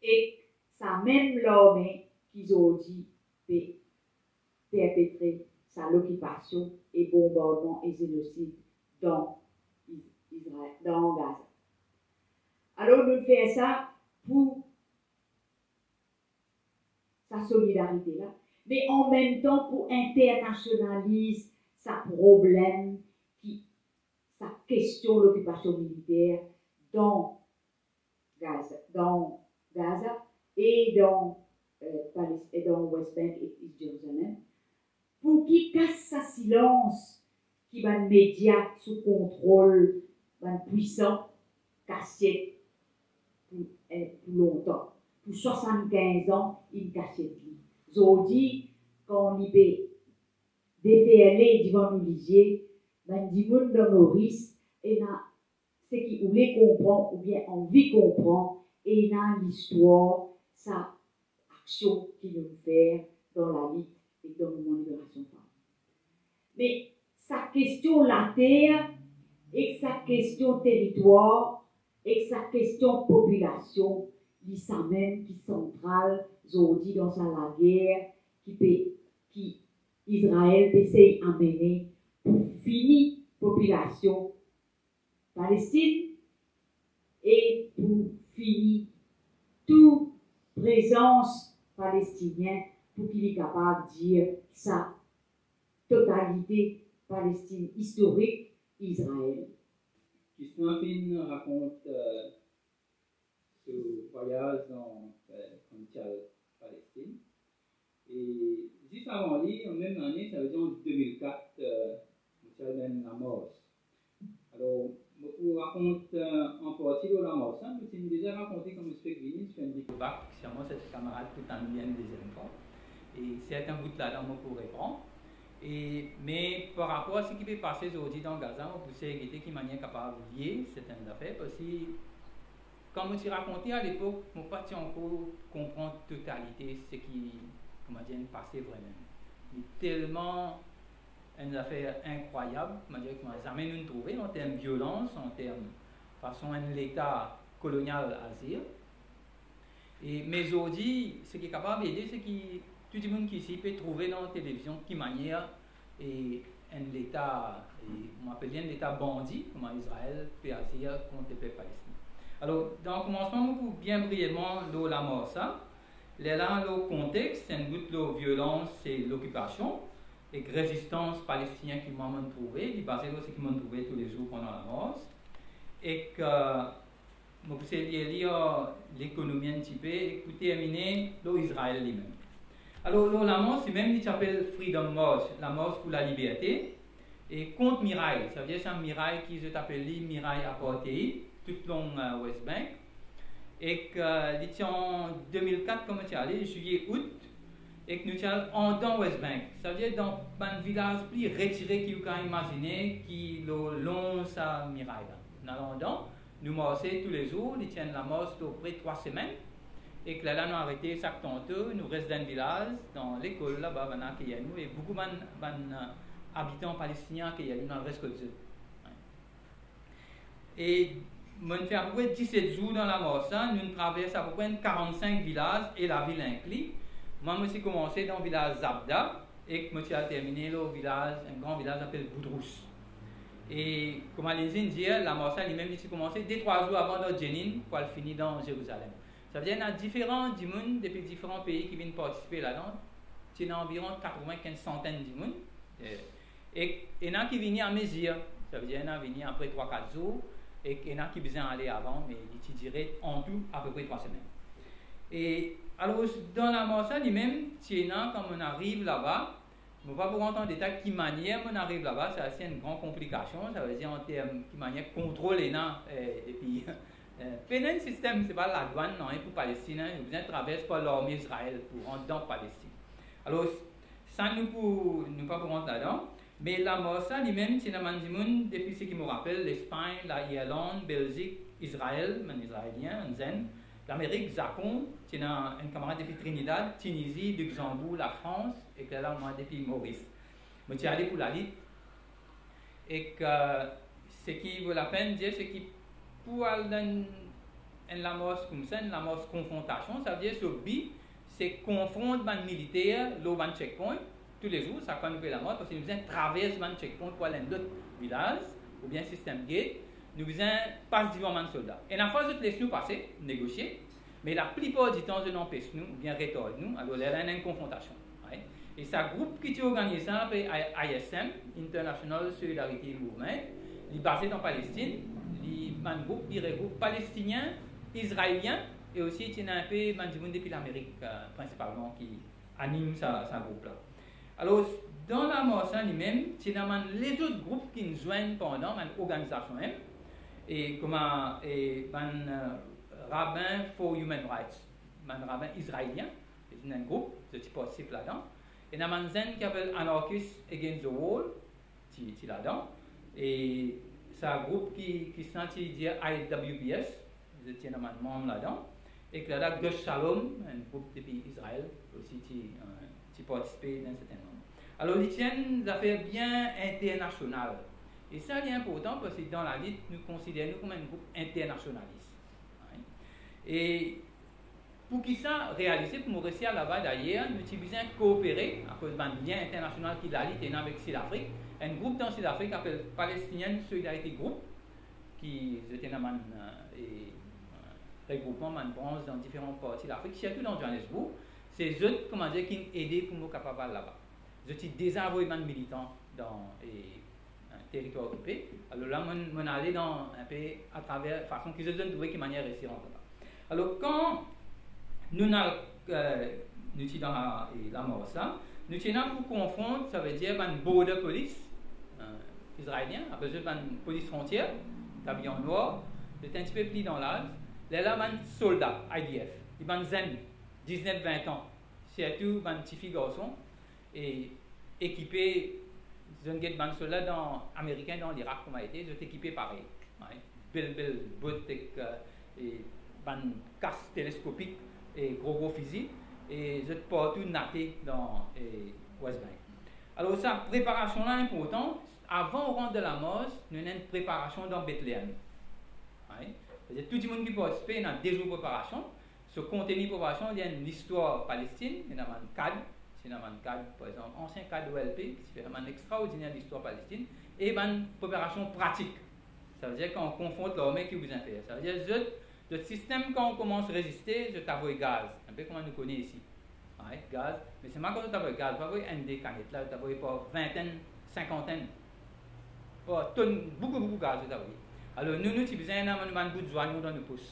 Ek sa mem larme ki zordi pe perpetre sa lokipasion e bonbardman e zenosid dan Iz-, Izrael, dan Gaza. Alor, nou fer sa pou sa solidarite la, me an mem tan pou internasionaliz sa problem ki, sa kestion lokipasion militer dan Gaza, dan Gaza e dan, eh, Palis-, e dan West Bank e East Jerusalem. Pou ki kas sa silans ki bann media sou kontrol bann pwisan kasiet pou, eh, pou lontan, pou swasann-kinz an, inn kasiet li. Zordi, kan li pe deferle divan nou lizie, bann dimoun dan Moris ena seki oule konpran oubien anvi konpran, ena listwar sa aksion ki nou fer dan lalit ek dan mouvman liberasion fam. Me sa kestion later ek sa kestion teritwar ek sa kestion popilasion, li samem ki santral zordi dan sa lager ki pe, ki Izrael pe sey amene pou fini popilasion Palestin e pou fini tou prezans palestinien, pou ki li kapav dir sa totalite Palestin istorik, Izrael. Kristina finn rakont, eh, so vwayaz dan, eh, kan li ti al Palestin. E zis avan li, an mem lane, savedir an de mil kat, eh, mo ti al dan enn lamars. Alor, mo pou rakont, eh, an parti lor lamars la, mo ti deza rakonte kan mo ti fek vini, mo ti fer enn video back, sirman sa ti kamarad pou tann li enn deziem fwa. E sertin bout ladan mo pou repran. E, me par rapor a seki pe pase zordi dan Gaza, mo pou sey gete ki manier kapav lie sertin zafer, parski kan mo ti rakonte alepok, mo pa ti ankor konpran totalite seki, kouma dir, inn pase vremem. Li telman enn zafer inkrwayab, kouma dir, kouma zame nou'nn trouve an term violans, an term fason enn leta kolonial azir. E, me zordi, seki kapav ede, seki tou dimoun ki isi pe trouve dan televizion ki manier, e, enn leta, e, mo apel li enn leta bandi, kouma Izrael pe azir kont lepep Palestin. Alor, dan komansman, mo pou bien brievman lor lamars sa. Lerla, lor kontex, enn bout lor violans e lokipasion ek rezistans palestinien ki mwa mo'nn trouve, li baze lor seki mo'nn trouve toulezour pandan lamars. Ek, eh, mo pou sey lir li, eh, lekonomi enn tipe, ek pou termine lor Izrael limem. Alor, lor lamars limem, li ti apel Freedom March, lamars pou laliberte, e kont miray, savedir sa miray ki zot apel li miray apartheid, toutlong, eh, West Bank. Ek, eh, li ti an de mil kat kan mo ti ale, zilie, out, ek nou ti al andan West Bank, savedir dan bann vilaz pli retire ki ou kapav imazine, ki lor long sa miray la. Nou al andan, nou marse toulezour, li ti enn lamars lor pre trwa semenn, ek lerla nou arete sak tanto, nou res dan enn vilaz, dan lekol laba, bann akeyer nou, e boukou bann, bann, eh, abitan palestinien akeyer nou, nou al res kot zot. E mo'nn fer apepre diset zour dan lamars la, nou'nn travers apepre enn karannsink vilaz e lavil inkli. Mwa, mo ti koumanse dan vilaz Zabda, ek mo ti al termine lor vilaz, enn gran vilaz apel Boudrous. E kouma Lindsay inn dir, lamars la limem, li ti koumanse de trwa zour avan dan Jenin pou al fini dan Zerizalem. Savedir ena diferan dimoun depi diferan pei ki vinn partisipe ladan, ti ena anviron katrevinkinz santenn dimoun. E, ek ena ki vini amezir, savedir ena vini apre trwa kat zour, ek ena ki bizin ale avan, me li ti dire antou apepre trwa semenn. E alor, dan lamars la limem, ti ena, kan mo'nn ariv laba, mo pa pou rant an detay ki manier mo'nn ariv laba, sa se enn gran konplikasion, savedir an term ki manier kontrol ena, eh, epi, eh, pena enn sistem, se pa ladwann, nanye pou Palestin, hein, ou bizin travers par larme Izrael pou rant dan Palestin. Alor, sa nou pou, nou pa pou rant ladan, me lamars la limem, ti ena bann dimoun depi seki mo rapel, Lespagn, Lairland, Belzik, Izrael, bann Izraelien, bann zenn, Lamerik, Zapon, ti ena enn kamarad depi Trinidad, Tinizi, Lixanbour, Lafrans, ek lerla mwa depi Moris. Mo ti ale pou lalit. Ek, eh, seki vo lapenn dir, seki pou al dan enn lamars koumsa, enn lamars konfrontasion, savedir so bi, se konfront bann militer lor bann checkpoint, toulezour, sak fwa nou pe lamars, parski nou bizin travers bann checkpoint pou al enn lot vilaz, oubien sistem gate, nou bizin pas divan bann solda. Ena fwa zot les nou pase, negosie, me laplipar ditan zot anpes nou, oubien retard nou, alor lerla ena enn konfrontasion. Right? E sa group ki ti organiz sa, apel I-, I S M, International Solidarity Movement, li baze dan Palestin, li bann group, li regroup Palestinien, Izraelien, e osi ti ena inpe bann dimoun depi Lamerik, eh, prinsipalman, ki anim sa, sa group la. Alor, dan lamars la limem, ti ena bann lezot group ki'nn zwenn pandan, bann organizasion mem, e kouma, e bann, eh, Rabin for Human Rights, bann rabin izraelien, zot ti ena enn group, zot ti partisip ladan. Ena bann zenn ki apel Anarchists Against the Wall, ti, ti ladan. E sa group ki, ki sa ti dir I W P S, zot ti ena bann manm ladan. Ek lerla Gush Shalom, enn group depi Izrael, osi ti, eh, partisipe dan serten moman. Alor, li ti enn zafer bien internasional. E sa, li inportan parski dan lalit, nou konsider nou kouma enn group internasionalis. Right? E pou ki sa realize, pou mo resi al laba, dayer, nou ti bizin koopere, akoz bann lien internasional ki lalit ena avek Sidafrik. Enn group dan Sidafrik apel Palestinian Solidarity Group, ki zot ena bann, eh, eh, regroupman, bann brans dan diferan parti Lafrik, sirtou dan Johannesburg. Se zot, kouma dir, ki inn ede pou mo kapav al laba. Zot ti deza avoy bann militan dan, eh, eh, teritwar okipe. Alor la, mo, mo ale dan, inpe atraver fason ki zot, zot trouve ki manier resi rant laba. Alor, kan nou al, eh, nou ti dan la, eh, lamars la, nou ti ena pou konfront, savedir bann border police, eh, izraelien, apel zot bann polis frontier, abiye an nwar, zot enn tipe pli dan laz, lerla bann solda I D F, li bann zenn, diznef, vin an, sirtou bann tifi, garson, e ekipe, zot inn get bann solda dan, amerikin dan Lirak kouma ete, zot ekipe parey. Right? Bel, bel bot ek, eh, e bann kas teleskopik e gro, gro fizi, e zot partou nate dan, eh, West Bank. Alor sa, preparasion la inportan. Avan ou rant dan lamars, nou ena enn preparasion dan Bethlehem. Right? Savedir tou dimoun ki partisipe, ena de zour preparasion. So konteni preparasion, li enn listwar Palestinn, ena bann kad, ti ena bann kad, par exanp, ansien kad O L P, ki ti fer bann extraordiner listwar Palestinn, e bann preparasion pratik. Savedir kan ou konfront larme, ki ou bizin fer? Savedir zot, zot sistem, kan ou koumans reziste, zot avoy gaz, inpe kouma nou kone isi. Right, gaz, me selman kan zot avoy gaz, pa avoy enn de kanet la, zot avoy par vintenn, sinkantenn, par tonn, boukou, boukou gaz zot avoy. Alor nou, nou ti bizin ena nou bann bout zwanion dan nou pos.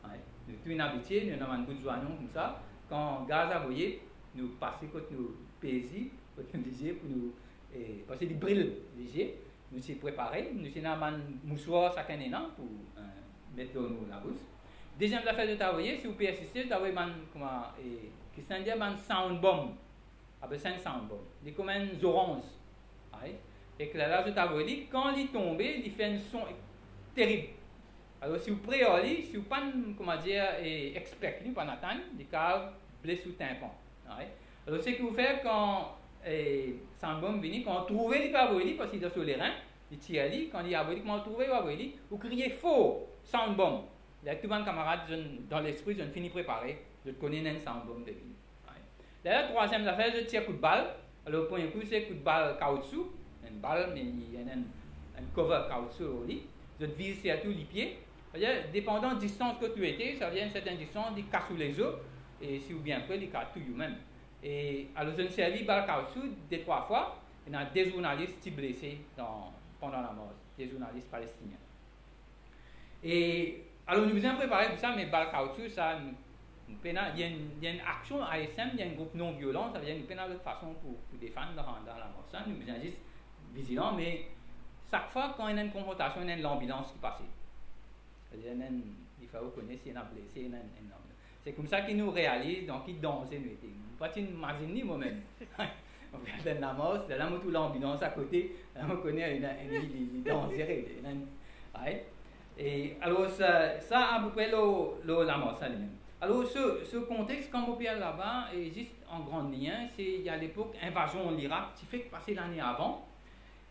Right? Nou tou inn abitie, nou ena bann bout zwanion koumsa. Kan gaz avoye, nou pase kot nou pez li, kot nou lizie pou nou, eh, parski li bril lizie. Nou ti prepare, nou ti ena bann mouswar sakenn ena pou, eh, met lor nou labous. Deziem zafer zot avoye, si ou persiste, zot avoy bann, kouma, eh, ki sa dir, bann sound bomb. Apel sa enn sound bomb. Li kouma enn zoranz. Right? Ek lerla zot avoy li, kan li tonbe, li fer enn son terib. Alor si ou pre ar li, si ou pa'nn, kouma dir, eh, expect li, ou pa'nn atann, li kapav bles ou tinpan. Right? Alor seki ou fer kan, eh, sound bomb vini, kan ou trouve li pe avoy li, parski li dan so lerin, li tir li, kan li avoy li, kouma ou trouve ou avoy li, ou kriye for, sound bomb. Lerla tou bann kamarad, zot inn, dan lespri zot inn fini prepare, zot kone ena enn sound bomb pe vini. Right? Lerla trwaziem zafer, zot tir kout bal. Alor premie kou se kout bal kaoutsou, enn bal, me li ena enn, enn cover kaoutsou lor li. Zot viz sirtou lipie. Savedir, depandan distans kot ou ete, savedir enn sertin distans, li kas ou lezo, e si ou bien pre, li kapav touy ou mem. E alor zot inn servi bal kaoutsou de trwa fwa, ena de zournalis ti blese dan, pandan lamars, de zournalis palestinien. E alor nou bizin prepare pou sa, me bal kaoutsou sa, nou, nou pena, li enn, li enn aksion A S M, li enn group non violan, savedir nou pena lot fason pou, pou defann dan, dan lamars sa, nou bizin zis vizilan, me sak fwa kan ena enn konfrontasion, ena enn lanbilans ki pase. Savedir ena enn, li fer ou kone si ena blese, ena enn, enn lanbilans. Se koumsa ki nou realiz dan ki danze nou ete. Mo pa ti imazinn li momem. Mo pe al dan lamars, lerla mo trouv lanbilans akote, lerla mo kone li, li, li, li danzere, li, li, right? E alor sa, sa apepre lor, lor lamars sa limem. Alor so, so kontex, kan mo pe al laba, e zis an gran lign, se, a lepok, invazion Lirak ti fek pase lane avan.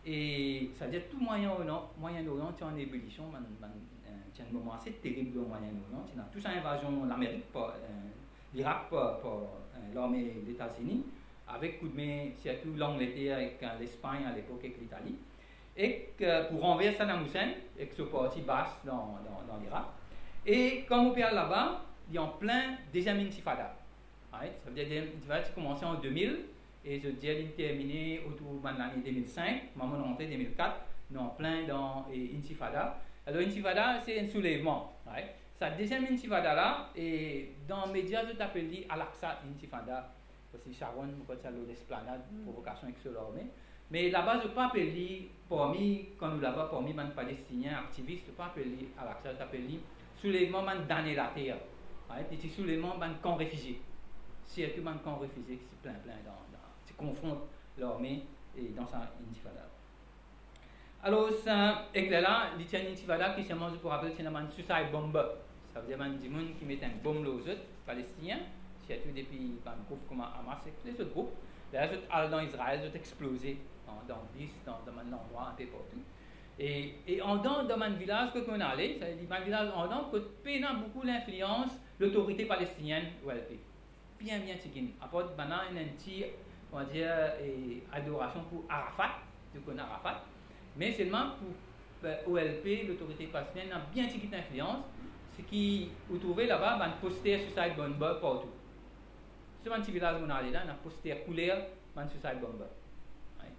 E savedir tou Mwayen Orian, Mwayen Orian ti an ebulision, bann, bann, eh, ti enn moman ase terib dan Mwayen Orian, ti ena tou sa invazion Lamerik par, eh, Lirak par, par, eh, larme Letazini, avek koudme sirtou Langleter ek, eh, Lespagn alepok ek Litali. Ek, eh, pou ranvers Saddam Hussein ek so parti Baath dan, dan, dan Lirak. E kan mo pe al laba, li an plin deziem intifada. Right? Savedir deziem intifada ti koumanse an de mil, e zot dir li termine otour bann lane de mil sink, mwa mo rantre de mil kat, nou an plin dan, e, intifada. Alor intifada se enn soulevman, right? Sa deziem intifada la, e dan media zot apel li Al-Aqsa Intifada, parski Sharon, mo krwar ti al lor lesplanad, provokasion ek so larme. Me laba zot pa apel li, parmi, kan nou laba, parmi bann Palestinien aktivis, zot pa apel li Al-Aqsa, zot apel li soulevman bann dane later. Right? Li ti soulevman bann kan refizie. Sirtou bann kan refizie ki ti plin, plin dan, dan, ti konfront larme e dan sa intifada. Alor sa, ek lerla, li ti enn intifada ki selman, zot pou rapel, ti ena bann suicide bomber. Savedir bann dimoun ki met enn bom lor zot, Palestinien, sirtou depi bann group kouma Hamas ek lezot group. Ler zot al dan Izrael, zot exploze dan, dan bis, dan, dan bann landrwa inpe partou. E, e andan, dan bann vilaz kot mo'nn ale, savedir bann vilaz andan kot pena boukou linflians lotorite palestinienn, O L P. Bien, bien tigit. Apar bann-la ena enn ti, on va dire, e, adorasion pou Arafat, zot konn Arafat. Me selman pou, e, O L P, lotorite palestinienn, ena bien tigit linflians, seki ou trouve laba bann poster Suicide Bomber partou. Sou bann ti vilaz mo'nn ale la, ena poster kouler bann Suicide Bomber. Right?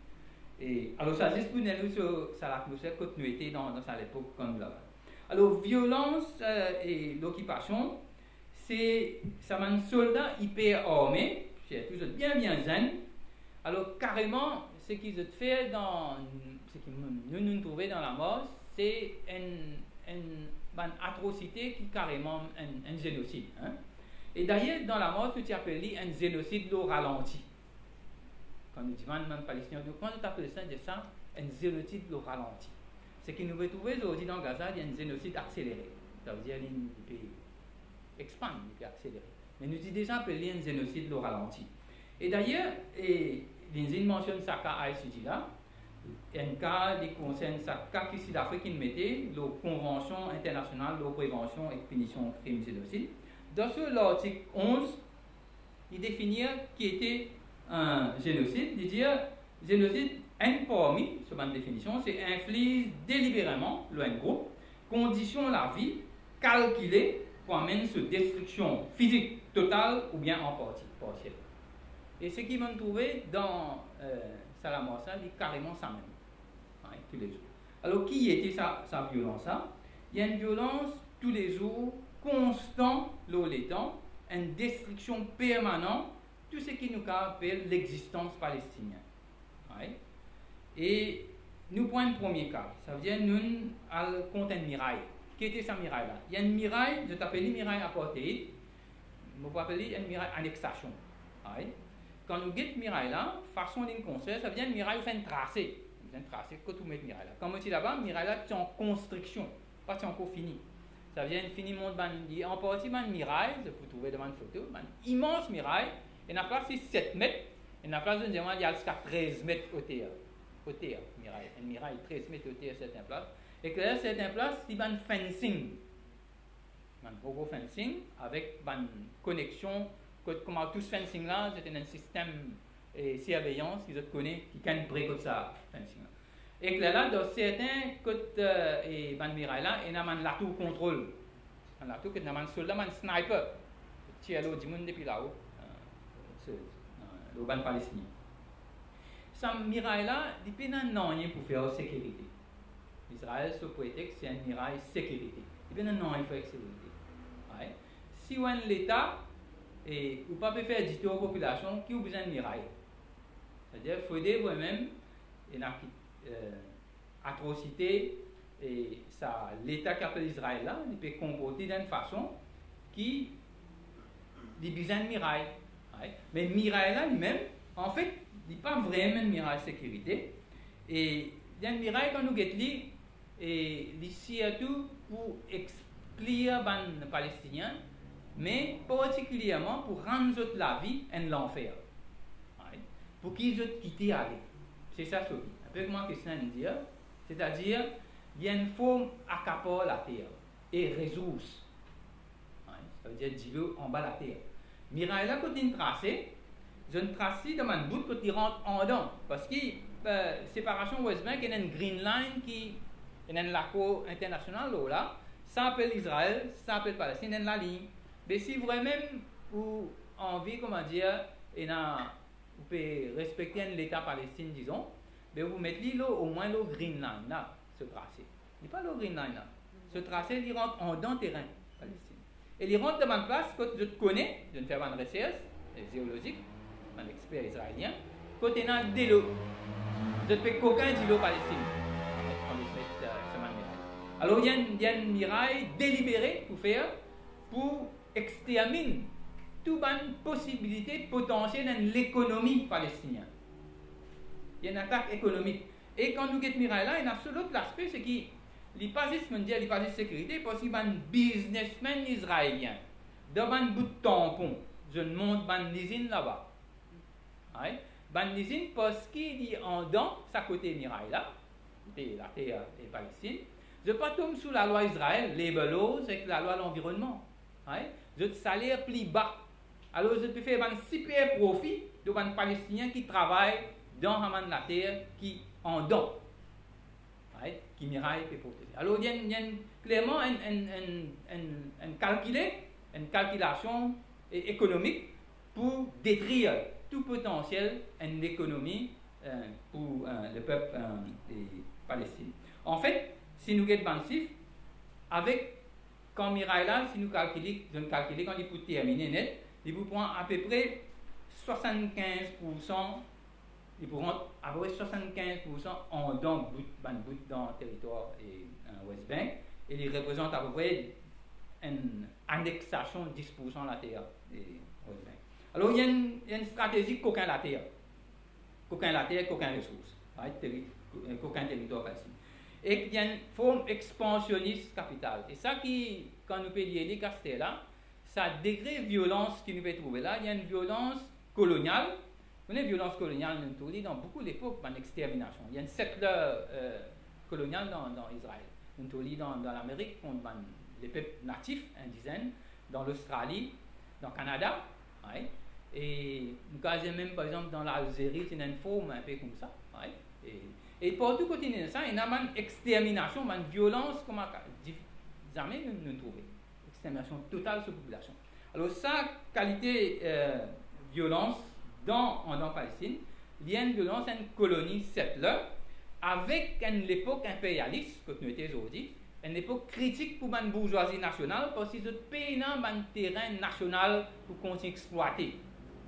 E, alor sa zis pou donn nou so, sa latmosfer kot nou ete dan, dan sa lepok kan nou laba. Alor, violans, e, e lokipasion, se sa bann solda iper arme, sirtou zot bien, bien zenn. Alor, kareman, seki zot fer dan, seki nou, nou, nou trouve dan lamars, se enn, enn bann atrosite ki kareman enn, enn zenosid, hein. E dayer, dan lamars, nou ti apel li enn zenosid lor ralanti. Kan nou dimann bann Palestinien, nou, kouma zot apel sa, dir sa, enn zenosid lor ralanti. Seki nou retrouve zordi dan Gaza, li enn zenosid akselere. Savedir li, li pe expann, li pe akselere. Me nou ti deza apel li enn zenosid lor ralanti. E dayer, e, Lindsay inn mansionn sa ka ICJ la, enn ka, li konsern sa ka ki Sidafrik inn mete lor Konvansion Internasional lor Prevansion ek Pinision Krim Zenosid. Dan so lartik onz, li definir ki ete enn zenosid, li dir, zenosid, enn parmi so bann definision, se infliz delibereman lor enn group kondision lavi kalkile pou amenn so destriksion fizik total oubien an parti, parsiel. E seki mo'nn trouve dan, e, sa lamars la, li kareman samem. Right, toulezour. Alor, ki ete sa, sa violans la? Li enn violans toulezour, konstan lor letan, enn destriksion permanan tou seki nou kav apel lexistans palestinien. Right? E nou pran enn premie ka, savedir nou al kont enn miray. Ki ete sa miray la? Li enn miray, zot apel li miray apartheid, mo pou apel li enn miray aneksasion. Right? Kan nou get miray la, fason li konstrir, savedir enn miray ou fer enn trase. Ou fer enn trase kot ou met miray la. Kan mo ti laba, miray la ti an konstriksion, pa ti ankor fini. Savedir inn fini mont bann, li an parti bann miray, zot pou trouve dan bann foto, bann imans miray, ena plas li set met, ena plas zot dir mwa li al ziska trez met oter. Oter, miray, enn miray trez met oter serten plas. Ek ler serten plas, li bann fencing. Bann gro gro fencing avek bann koneksion kot kouma tous fencing la, zot ena enn sistem, e, sirveyans ki zot kone ki enn pre kot sa fencing la. Ek lerla, dan serten kot, e, e, bann miray la, ena bann latour kontrol. Bann latour kot ena bann solda, bann sniper. Tir lor dimoun depi lao, e, se, e, lor bann Palestinien. Sa miray la, li pena nanye pou fer ar sekirite. Izrael so pretex se enn miray sekirite. Li pena nanye pou fer ar sekirite. Right? Si ou enn leta, e ou pa pe fer ditor ar popilasion, ki ou bizin enn miray? Savedir, fode vremem, ena ki, e, atrosite, e sa leta ki apel Izrael la, li pe konporte dan enn fason ki li bizin enn miray. Right? Me miray la limem, anfet, li pa vremem enn miray sekirite. E li enn miray, kan nou get li, e li sirtou pou exklir bann Palestinien, me partikilierman pou rann zot lavi enn lanfer. Right? Pou ki zot kite ale. Se sa so bi. Inpe kouma Kristin inn dir, setadir, li enn form akapar later e rezours. Right? Savedir dilo anba later. Miray la kot linn trase, zot inn tras li dan bann bout kot li rant andan. Parski, e, separasion West Bank ena enn Green Line ki, ena enn lakor internasional lor la, sa apel Izrael, sa apel Palestin, enn lalinn. Be si vremem ou anvi, kouma dir, ena, ou pe respekte enn leta Palestin, dizon, be ou pou met li lor, omwin lor Green Line la, so trase. Li pa lor Green Line la. So trase, li rant andan terin Palestin. E li rant dan bann plas kot zot kone, zot inn fer bann resers, e, zeolozik, bann exper izraelien, kot ena delo. Zot pe kokin dilo Palestin. Kan zot met, e, so bann miray. Alor, li enn, li enn miray delibere pou fer, pou exterminn tou bann posibilite potansiel enn lekonomi palestinien. Li enn atak ekonomik. E kan nou get miray la, ena so lot laspe, se ki li pa zis, mo dir, li pa zis sekirite, parski bann biznesmenn izraelien, dan bann bout tanpon, zot mont bann lizinn laba. Right? Bann lizinn, parski li andan sa kote miray la, kote later e Palestin, zot pa tom sou lalwa Izrael, labor laws, ek lalwa lanvironnman. Right? Zot saler pli ba. Alor, zot pe fer bann siper profi lor bann Palestinien ki travay dan sa bann later ki andan, right, ki miray pe proteze. Alor, li enn, li enn klerman enn, enn, enn, enn, enn kalkile, enn kalkilasion e, ekonomik pou detrir tou potansiel enn lekonomi, eh, pou, eh, lepep, eh, e Palestin. Anfet, si nou get bann sif, avek kan miray la, si nou kalkile, zot kalkile kan li pou termine net, li pou pran apepre swasann-kinz poursan, li pou rant apepre swasann-kinz poursan andan bout, bann bout dan teritwar e, eh, West Bank, e li reprezant apepre enn aneksasion dis poursan later e West Bank. Alor, li enn, li enn stratezi kokin later. Kokin later, kokin resours, right? Teri-, kokin teritwar Palestin. Ek li enn form ekspansionis kapital. E sa ki, kan nou pe lir li aster la, sa degre violans ki nou pe trouve la, li enn violans kolonial. Ou kone violans kolonial, nou trouv li dan boukou lepok, bann exterminasion. Li enn settler, eh, kolonial dan, dan Izrael. Nou trouv li dan, dan Lamerik kont bann lepep natif, indizenn, dan Lostrali, dan Kanada, right? E nou kapav dir mem, par exanp, dan Lalzeri, ti ena enn form inpe koumsa, right? E, e partou kot ena sa, ena bann exterminasion, bann violans kouma ka-, di-, zame nou, nou trouve. Exterminasion total so popilasion. Alor, sa kalite, eh, violans dan, andan Palestin, li enn violans enn koloni settler, avek enn lepok inperialis, kot nou ete zordi, enn lepok kritik pou bann bourzwazi nasional, parski zot pena bann terin nasional pou kontign explwate.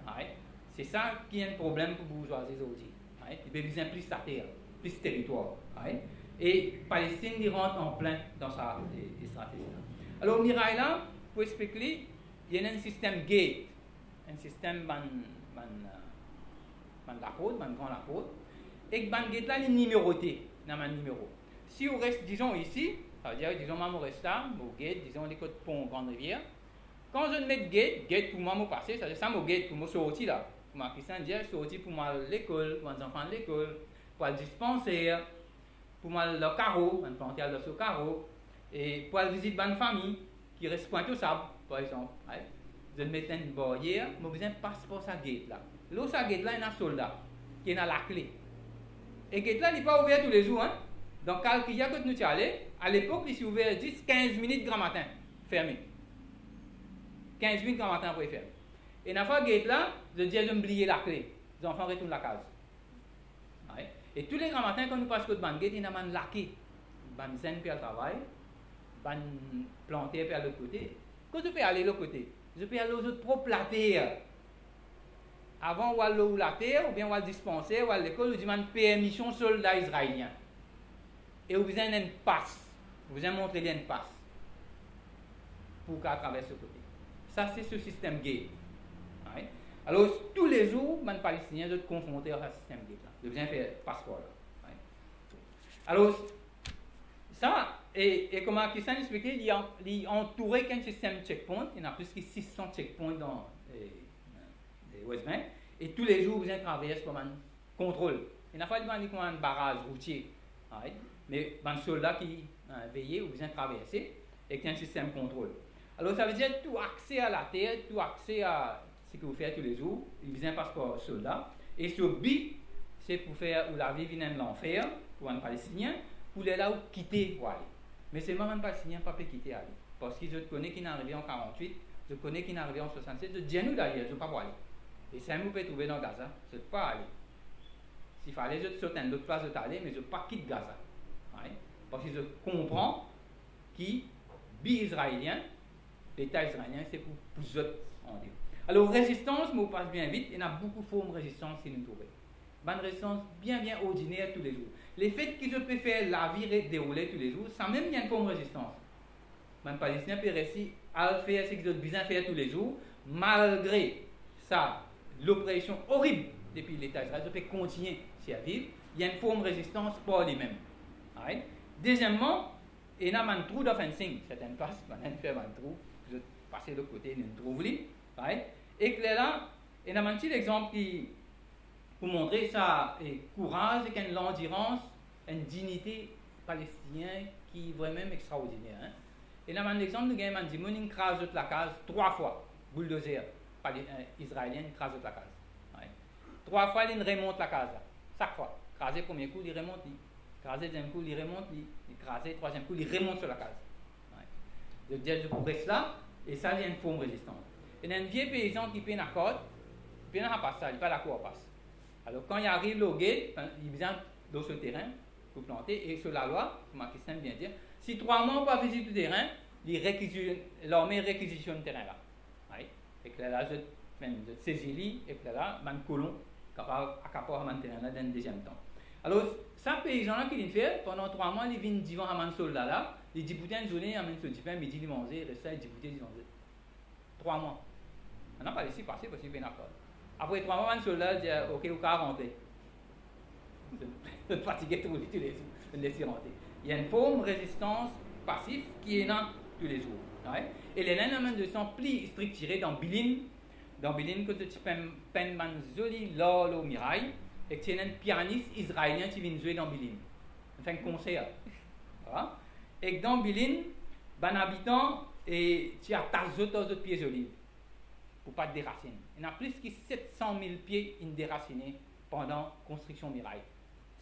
Right? Se sa ki enn problem pou bourzwazi zordi. Right? Li pe bizin plis later, plis teritwar. Right? E Palestin, li rant anplin dan sa, e, e stratezi la. Alor, miray la, pou explik li, li ena enn sistem gate, enn sistem bann, bann, eh, bann laport, bann gran laport, ek bann gate la, li nimerote, ena bann nimero. Si ou res, dizon, isi, savedir, dizon, mwa mo res la, mo gate, dizon, li kot pon Grande Rivière. Kan zot met gate, gate pou mwa mo pase, savedir sa mo gate pou mo sorti la. Kouma Kristin dir, sorti pou mo al lekol, pou bann zanfan al lekol, pou al dispanser, pou mo al dan karo, bann plante al dan so karo, e pou al vizit bann fami ki res Pointe aux Sables, par exanp, right? Zot met enn baryer, mo bizin pas par sa gate la. Lor sa gate la, ena solda, ki ena lakle. E gate la, li pa ouver toulezour, hein. Dan Kalkiya, kot nou ti ale, alepok, li ti ouver zis kinz minit gramatin, ferme. Kinz minit gramatin apre ferme. E ena fwa gate la, zot dir zot bliye lakle, zanfan retourn lakaz. Right? E tou le gramatin, kan nou pas kot bann gate, ena bann lake. Bann zenn pe al travay, bann planter pe al lot kote. Kot zot pe ale lot kote? Zot pe al lor zot prop later. Avan ou al lor ou later, oubien ou al dispanser, ou al lekol, ou dimann permision solda izraelien. E ou bizin enn pas. Ou bizin montre li enn pas pou ou kapav travers so kote. Sa se so sistem gate. Right? Alor, toulezour, bann Palestinien, zot konfronte ar sa sistem gate la. Zot bizin fer pas par la. Right? Alor, sa, e, e kouma Kristin explike, li an-, li antoure ek enn sistem checkpoint, ena plis ki sis san checkpoint dan, e, e, West Bank, e toulezour, ou bizin travers par bann kontrol. Ena fwa li bann li kouma enn baraz routie, right? Me bann solda ki, eh, veye, ou bizin traverse, ek enn sistem kontrol. Alor, savedir tou akse a later, tou akse a seki ou fer toulezour, li bizin pas par solda. E so bi, se pou fer ou lavi vinn enn lanfer pou bann Palestinien, pou lerla ou kite pou ale. Me selman bann Palestinien pa pe kite ale, parski zot kone ki inn arive an karant-wit, zot kone ki inn arive an swasannset, zot dir nou dayer, zot pa pou ale. E samem ou pe trouve dan Gaza, zot pa ale. Si fale zot sot enn lot plas, zot ale, me zot pa kit Gaza. Right? Parski zot konpran ki bi Izraelien, Leta Izraelien, se pou, pou zot an deor. Alor, rezistans, mo pas bien vit, ena boukou form rezistans ki nou trouve. Bann rezistans bien, bien ordiner toulezour. Lefet ki zot pe fer lavi re-, deroule toulezour, samem li enn form rezistans. Bann Palestinien pe resi al fer seki zot bizin fer toulezour, malgre sa lopresion orib depi Leta Izrael, zot pe kontigne sirviv, li enn form rezistans par limem. Right? Dezieman, ena bann trou dan fencing, sertenn plas, bann fer bann trou, zot pase lot kote, nou trouv li, right? Ek lerla, ena bann ti lexanp ki pou montre sa, e, kouraz ek enn landirans, enn dinite palestinien ki vremem extraordiner, en. Ena bann lexanp, nou gagn bann dimoun, inn kraz zot lakaz trwa fwa, bouldozer, pale-, e, Izraelien inn kraz zot lakaz. Wi. Trwa fwa, linn remont lakaz la. Sak fwa, kraze premie kou, li remont li. Kraze deziem kou, li remont li. Li kraze trwaziem kou, li remont so lakaz. Wi. Zot dir zot pou res la, e sa, li enn form rezistans. Ena enn vie peyizan ki pena kart, li pena pas la, li pa lakour pas. Alor, kan li ariv lor get, li bizin lor so terin pou plante, e so lalwa, kouma Christian bien dir, si trwa mwa ou pa vizit ou terin, li rekizi-, larme rekizisionn terin la. Wi. Ek lerla, zot, mem, zot sezi li, ek lerla, bann kolon kapav akapar bann terin la dan enn deziem tan. Alor, sa peyizan la ki linn fer, pandan trwa mwa, li vinn divan sa bann solda la, li diboute enn zourne, li amenn so dipin, midi li manze, res la, li diboute divan zot. Trwa mwa. Ana pa les li pase, parski li pena kart. Apre trwa mwa, bann solda dir, "Ok, ou kav rantre." Zot fatige trouv li toulezour, zot les li rantre. Li enn form rezistans pasif ki ena toulezour. Wi. E lerla ena enn rezistans pli striktire dan Bilin. Dan Bilin, kot zot ti penn, penn bann zoli lar lor miray, ek ti ena enn pianis izraelien ti vinn zwe dan Bilin. Finn enn konser. Wi. Ek dan Bilin, bann abitan, e, ti atas zot ar zot pie zoliv pou pa derasinn. Ena plis ki set san mil pie inn derasine pandan konstriksion miray.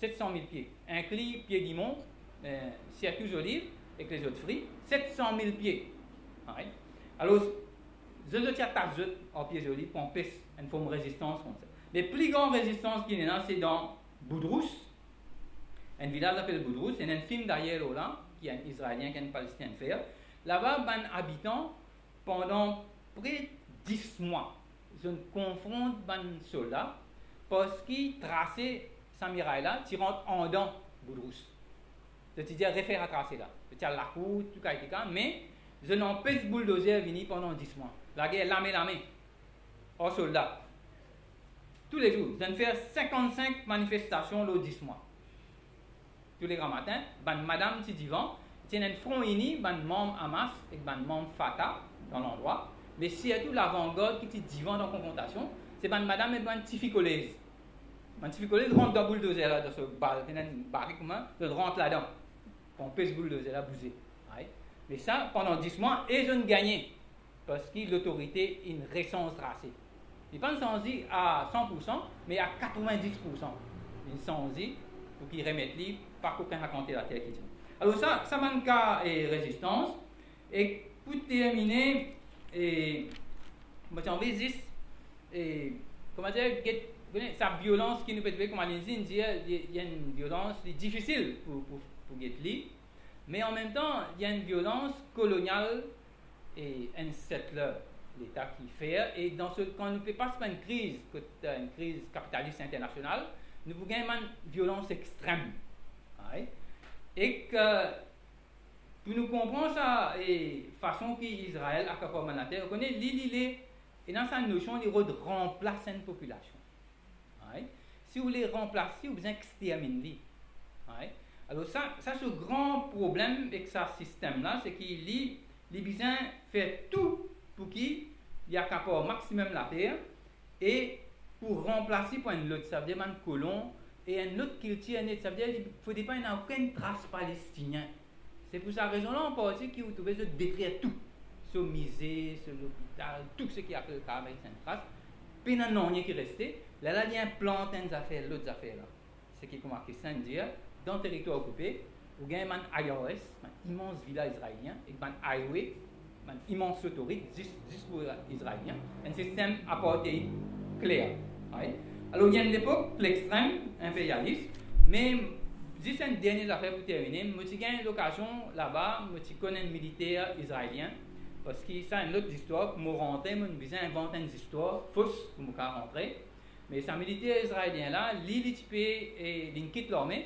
Set san mil pie, inkli pie limon, e, sirtou zoliv, ek lezot fri, set san mil pie. Wi. Alor, zot, zot ti atas zot ar pie zoliv pou anpes enn form rezistans koumsa. Me pli gran rezistans ki ena, se dan Boudrous, enn vilaz apel Boudrous, ena enn fim dayer lor la, ki enn Izraelien, ki enn Palestinien fer. Laba, bann abitan, pandan pre dis mwa, zot konfront bann solda, parski trase sa miray la ti rant andan Boudrous. Zot ti dir refer sa trase la. Zot ti al lakour, tou kay tou ka, me zot anpes bouldozer vini pandan dis mwa. Lager lame lame ar solda. Toulezour, zot fer sinkant-sink manifestasion lor dis mwa. Toulegramatin, bann madam ti divan, ti ena enn fron ini, bann manm Hamas ek bann manm Fatah dan landrwa, me sirtou lavangard ki ti divan dan konfrontasion, se bann madam ek bann tifi kolez. Bann tifi kolez rant dan bouldozer la, dan so bal, ti ena enn barik kouma, zot rant ladan, pou anpes bouldozer la bouze. Wi. Me sa, pandan dis mwa, e zot gagne. Parski lotorite inn resanz trase. Li pa'nn sanze a san pou san, me a katrevin-dis pou san. Li sanze pou ki remet li, pa kokenn rakante later ki dir. Alor sa, sa bann ka, e, rezistans. E pou termine, e, mo ti anvi zis, e, kouma dir, get, kone, sa violans ki nou pe trouve, kouma Lindsay inn dir, li, li enn violans, li difisil pou, pou, pou get li. Me anmemtan, li enn violans kolonial e enn settler leta ki fer, e dan so, kan nou pe pas par enn kriz, kot, enn kriz kapitalis internasional, nou pou gagn bann violans extrem. Wi. Ek, e, pou nou konpran sa, e fason ki Izrael akapar bann later, ou kone, li, li, li, ena sa nosion, li rod ranplas enn popilasion. Wi. Si ou le ranplas li, ou bizin extermin li. Wi. Alor sa, sa so gran problem ek sa sistem la, se ki li, li bizin fer tou pou ki li akapar maximum later e pou ranplas li par enn lot, savedir bann kolon e enn lot kiltir net, savedir li fode pa ena okenn tras Palestinien. Se pou sa rezon la, an parti, ki ou trouve zot detrir tou. So mize, so lopital, tou seki apel kapav met enn tras, pena nanye ki reste. Lerla li inplant enn zafer, lot zafer la. Seki kouma Christian dir, dan teritwar okipe, ou gagn bann I R S, bann imans vila izraelien, ek bann highway, bann imans lotorit, zis, zis pou Izraelien, enn sistem apartheid kler. Wi. Alor, li enn lepok lextrem inperialis, me zis enn dernie zafer pou termine, mo ti gagn lokazion laba, mo ti konn enn militer izraelien, parski sa enn lot zistwar, mo rantre, mo bizin invant enn zistwar fos pou mo kapav rantre. Me sa militer izraelien la, li, li ti pe, e, linn kit larme,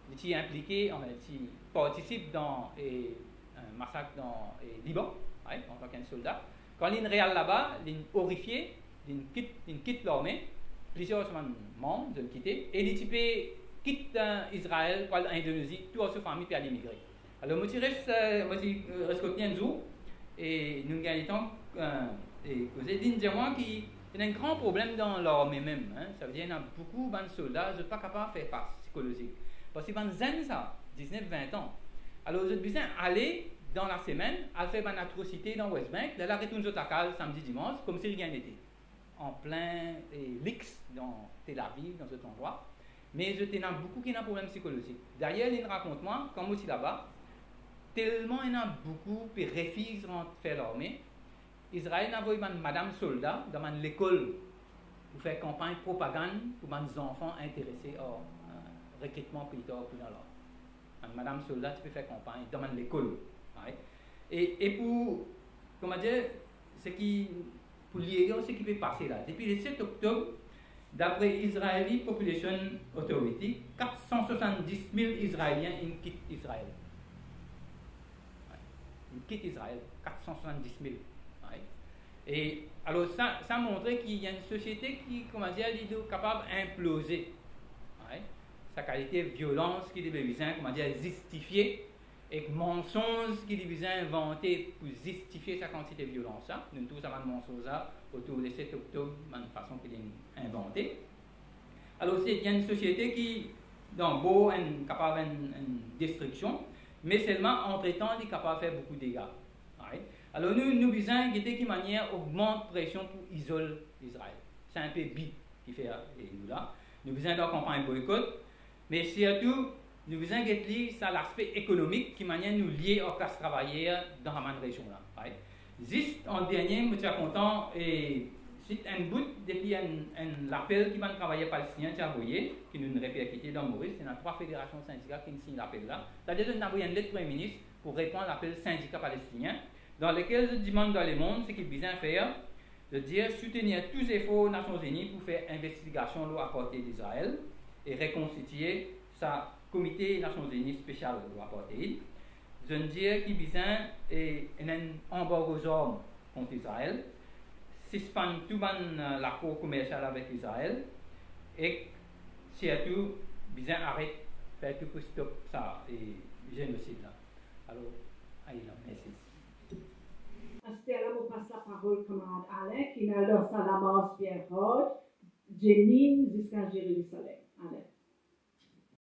li ti inplike, anfin, li ti partisip dan, e, e, masak dan, e, Liban, wi, antan ki enn solda. Kan linn re al laba, linn orifie, linn kit, linn kit larme, plizier so bann manm, zot kite, e li ti pe kit, e, Izrael pou al Indonezi, tou so fami pe al imigre. Alor, mo ti res, e, mo ti, e, res kot li enn zour, e nou gagn letan, e, E koze, li'nn dir mwa ki ena enn gran problem dan larme mem, hein. Savedir ena boukou bann solda, zot pa kapav fer fas psikolozik. Parski bann zenn sa, diznef, vin an, alor zot bizin ale dan lasemenn, al fer bann atrosite dan West Bank, lerla retourn zot lakaz samdi, dimans, koumsi rien n'était. An plin, e, lix dan Tel Aviv, dan zot landrwa. Me zot ena boukou ki ena problem psikolozik. Dayer, li'nn rakont mwa, kan mo ti laba, telman ena boukou pe refiz rant fer larme, Izrael inn avoy bann madam solda dan bann lekol pou fer kanpagn propagann pou bann zanfan interese ar, e, rekritman pli tar pou dan larme. Bann madam solda ti pe fer kanpagn dan bann lekol. Right? E, e pou, kouma dir, seki, pou lir seki pe pase la. Depi le set oktob, dapre Israeli Population Authority, kat san swasanndis mil Izraelien inn kit Izrael. Inn kit Izrael, kat san swasanndis mil. Right? E alor sa, sa montre ki ena enn sosiete ki, kouma dir, li, li kapav inploze. Right? Sa kalite violans ki li bizin, kouma dir, zistifie, ek mansonz ki li bizin invante pou zistifie sa kantite violans la. Nou trouv sa bann mansonz la otour le set oktob, bann fason ki li invante. Alor, se enn sosiete ki, dabor, enn, kapav enn, enn destriksion, me selman, antretan, li kapav fer boukou dega. Right? Alor, nou, nou bizin gete ki manier ogmant presion pou izol Izrael. Se enn pe bi ki fer, e, nou la. Nou bizin dan kanpagn boykot, me sirtou, nou bizin get li sa laspe ekonomik, ki manier nou lie ar klas travayer dan sa bann rezion la, right? Zis an dernie, mo ti a kontan, e, sit enn bout depi enn, enn lapel ki bann travayer palestinien ti avoye, ki nou'nn reperkite dan Moris. Ena trwa federasion sindika ki'nn sign lapel la. Savedir zot inn avoy enn let Premie Minis pou reponn lapel sindika palestinien, dan lekel zot dimann dan lemond seki bizin fer. Zot dir soutenir tou zefor Nasion Zini pou fer investigasion lor apartheid Izrael e rekonstitie sa Komite Nasion Zini Spesial lor Apartheid. Zot dir ki bizin, e, ena enn anbargo zarm kont Izrael, sispann tou bann, e, lakor komersial avek Izrael, ek sirtou bizin aret, fer tou pou stop sa, e, zenosid la. Alor, aye la, mersi. Aster la, mo pas laparol kamarad Alain, ki'nn al dan sa lamars Pierre Hart, Jenin ziska Zerizalem. Alain.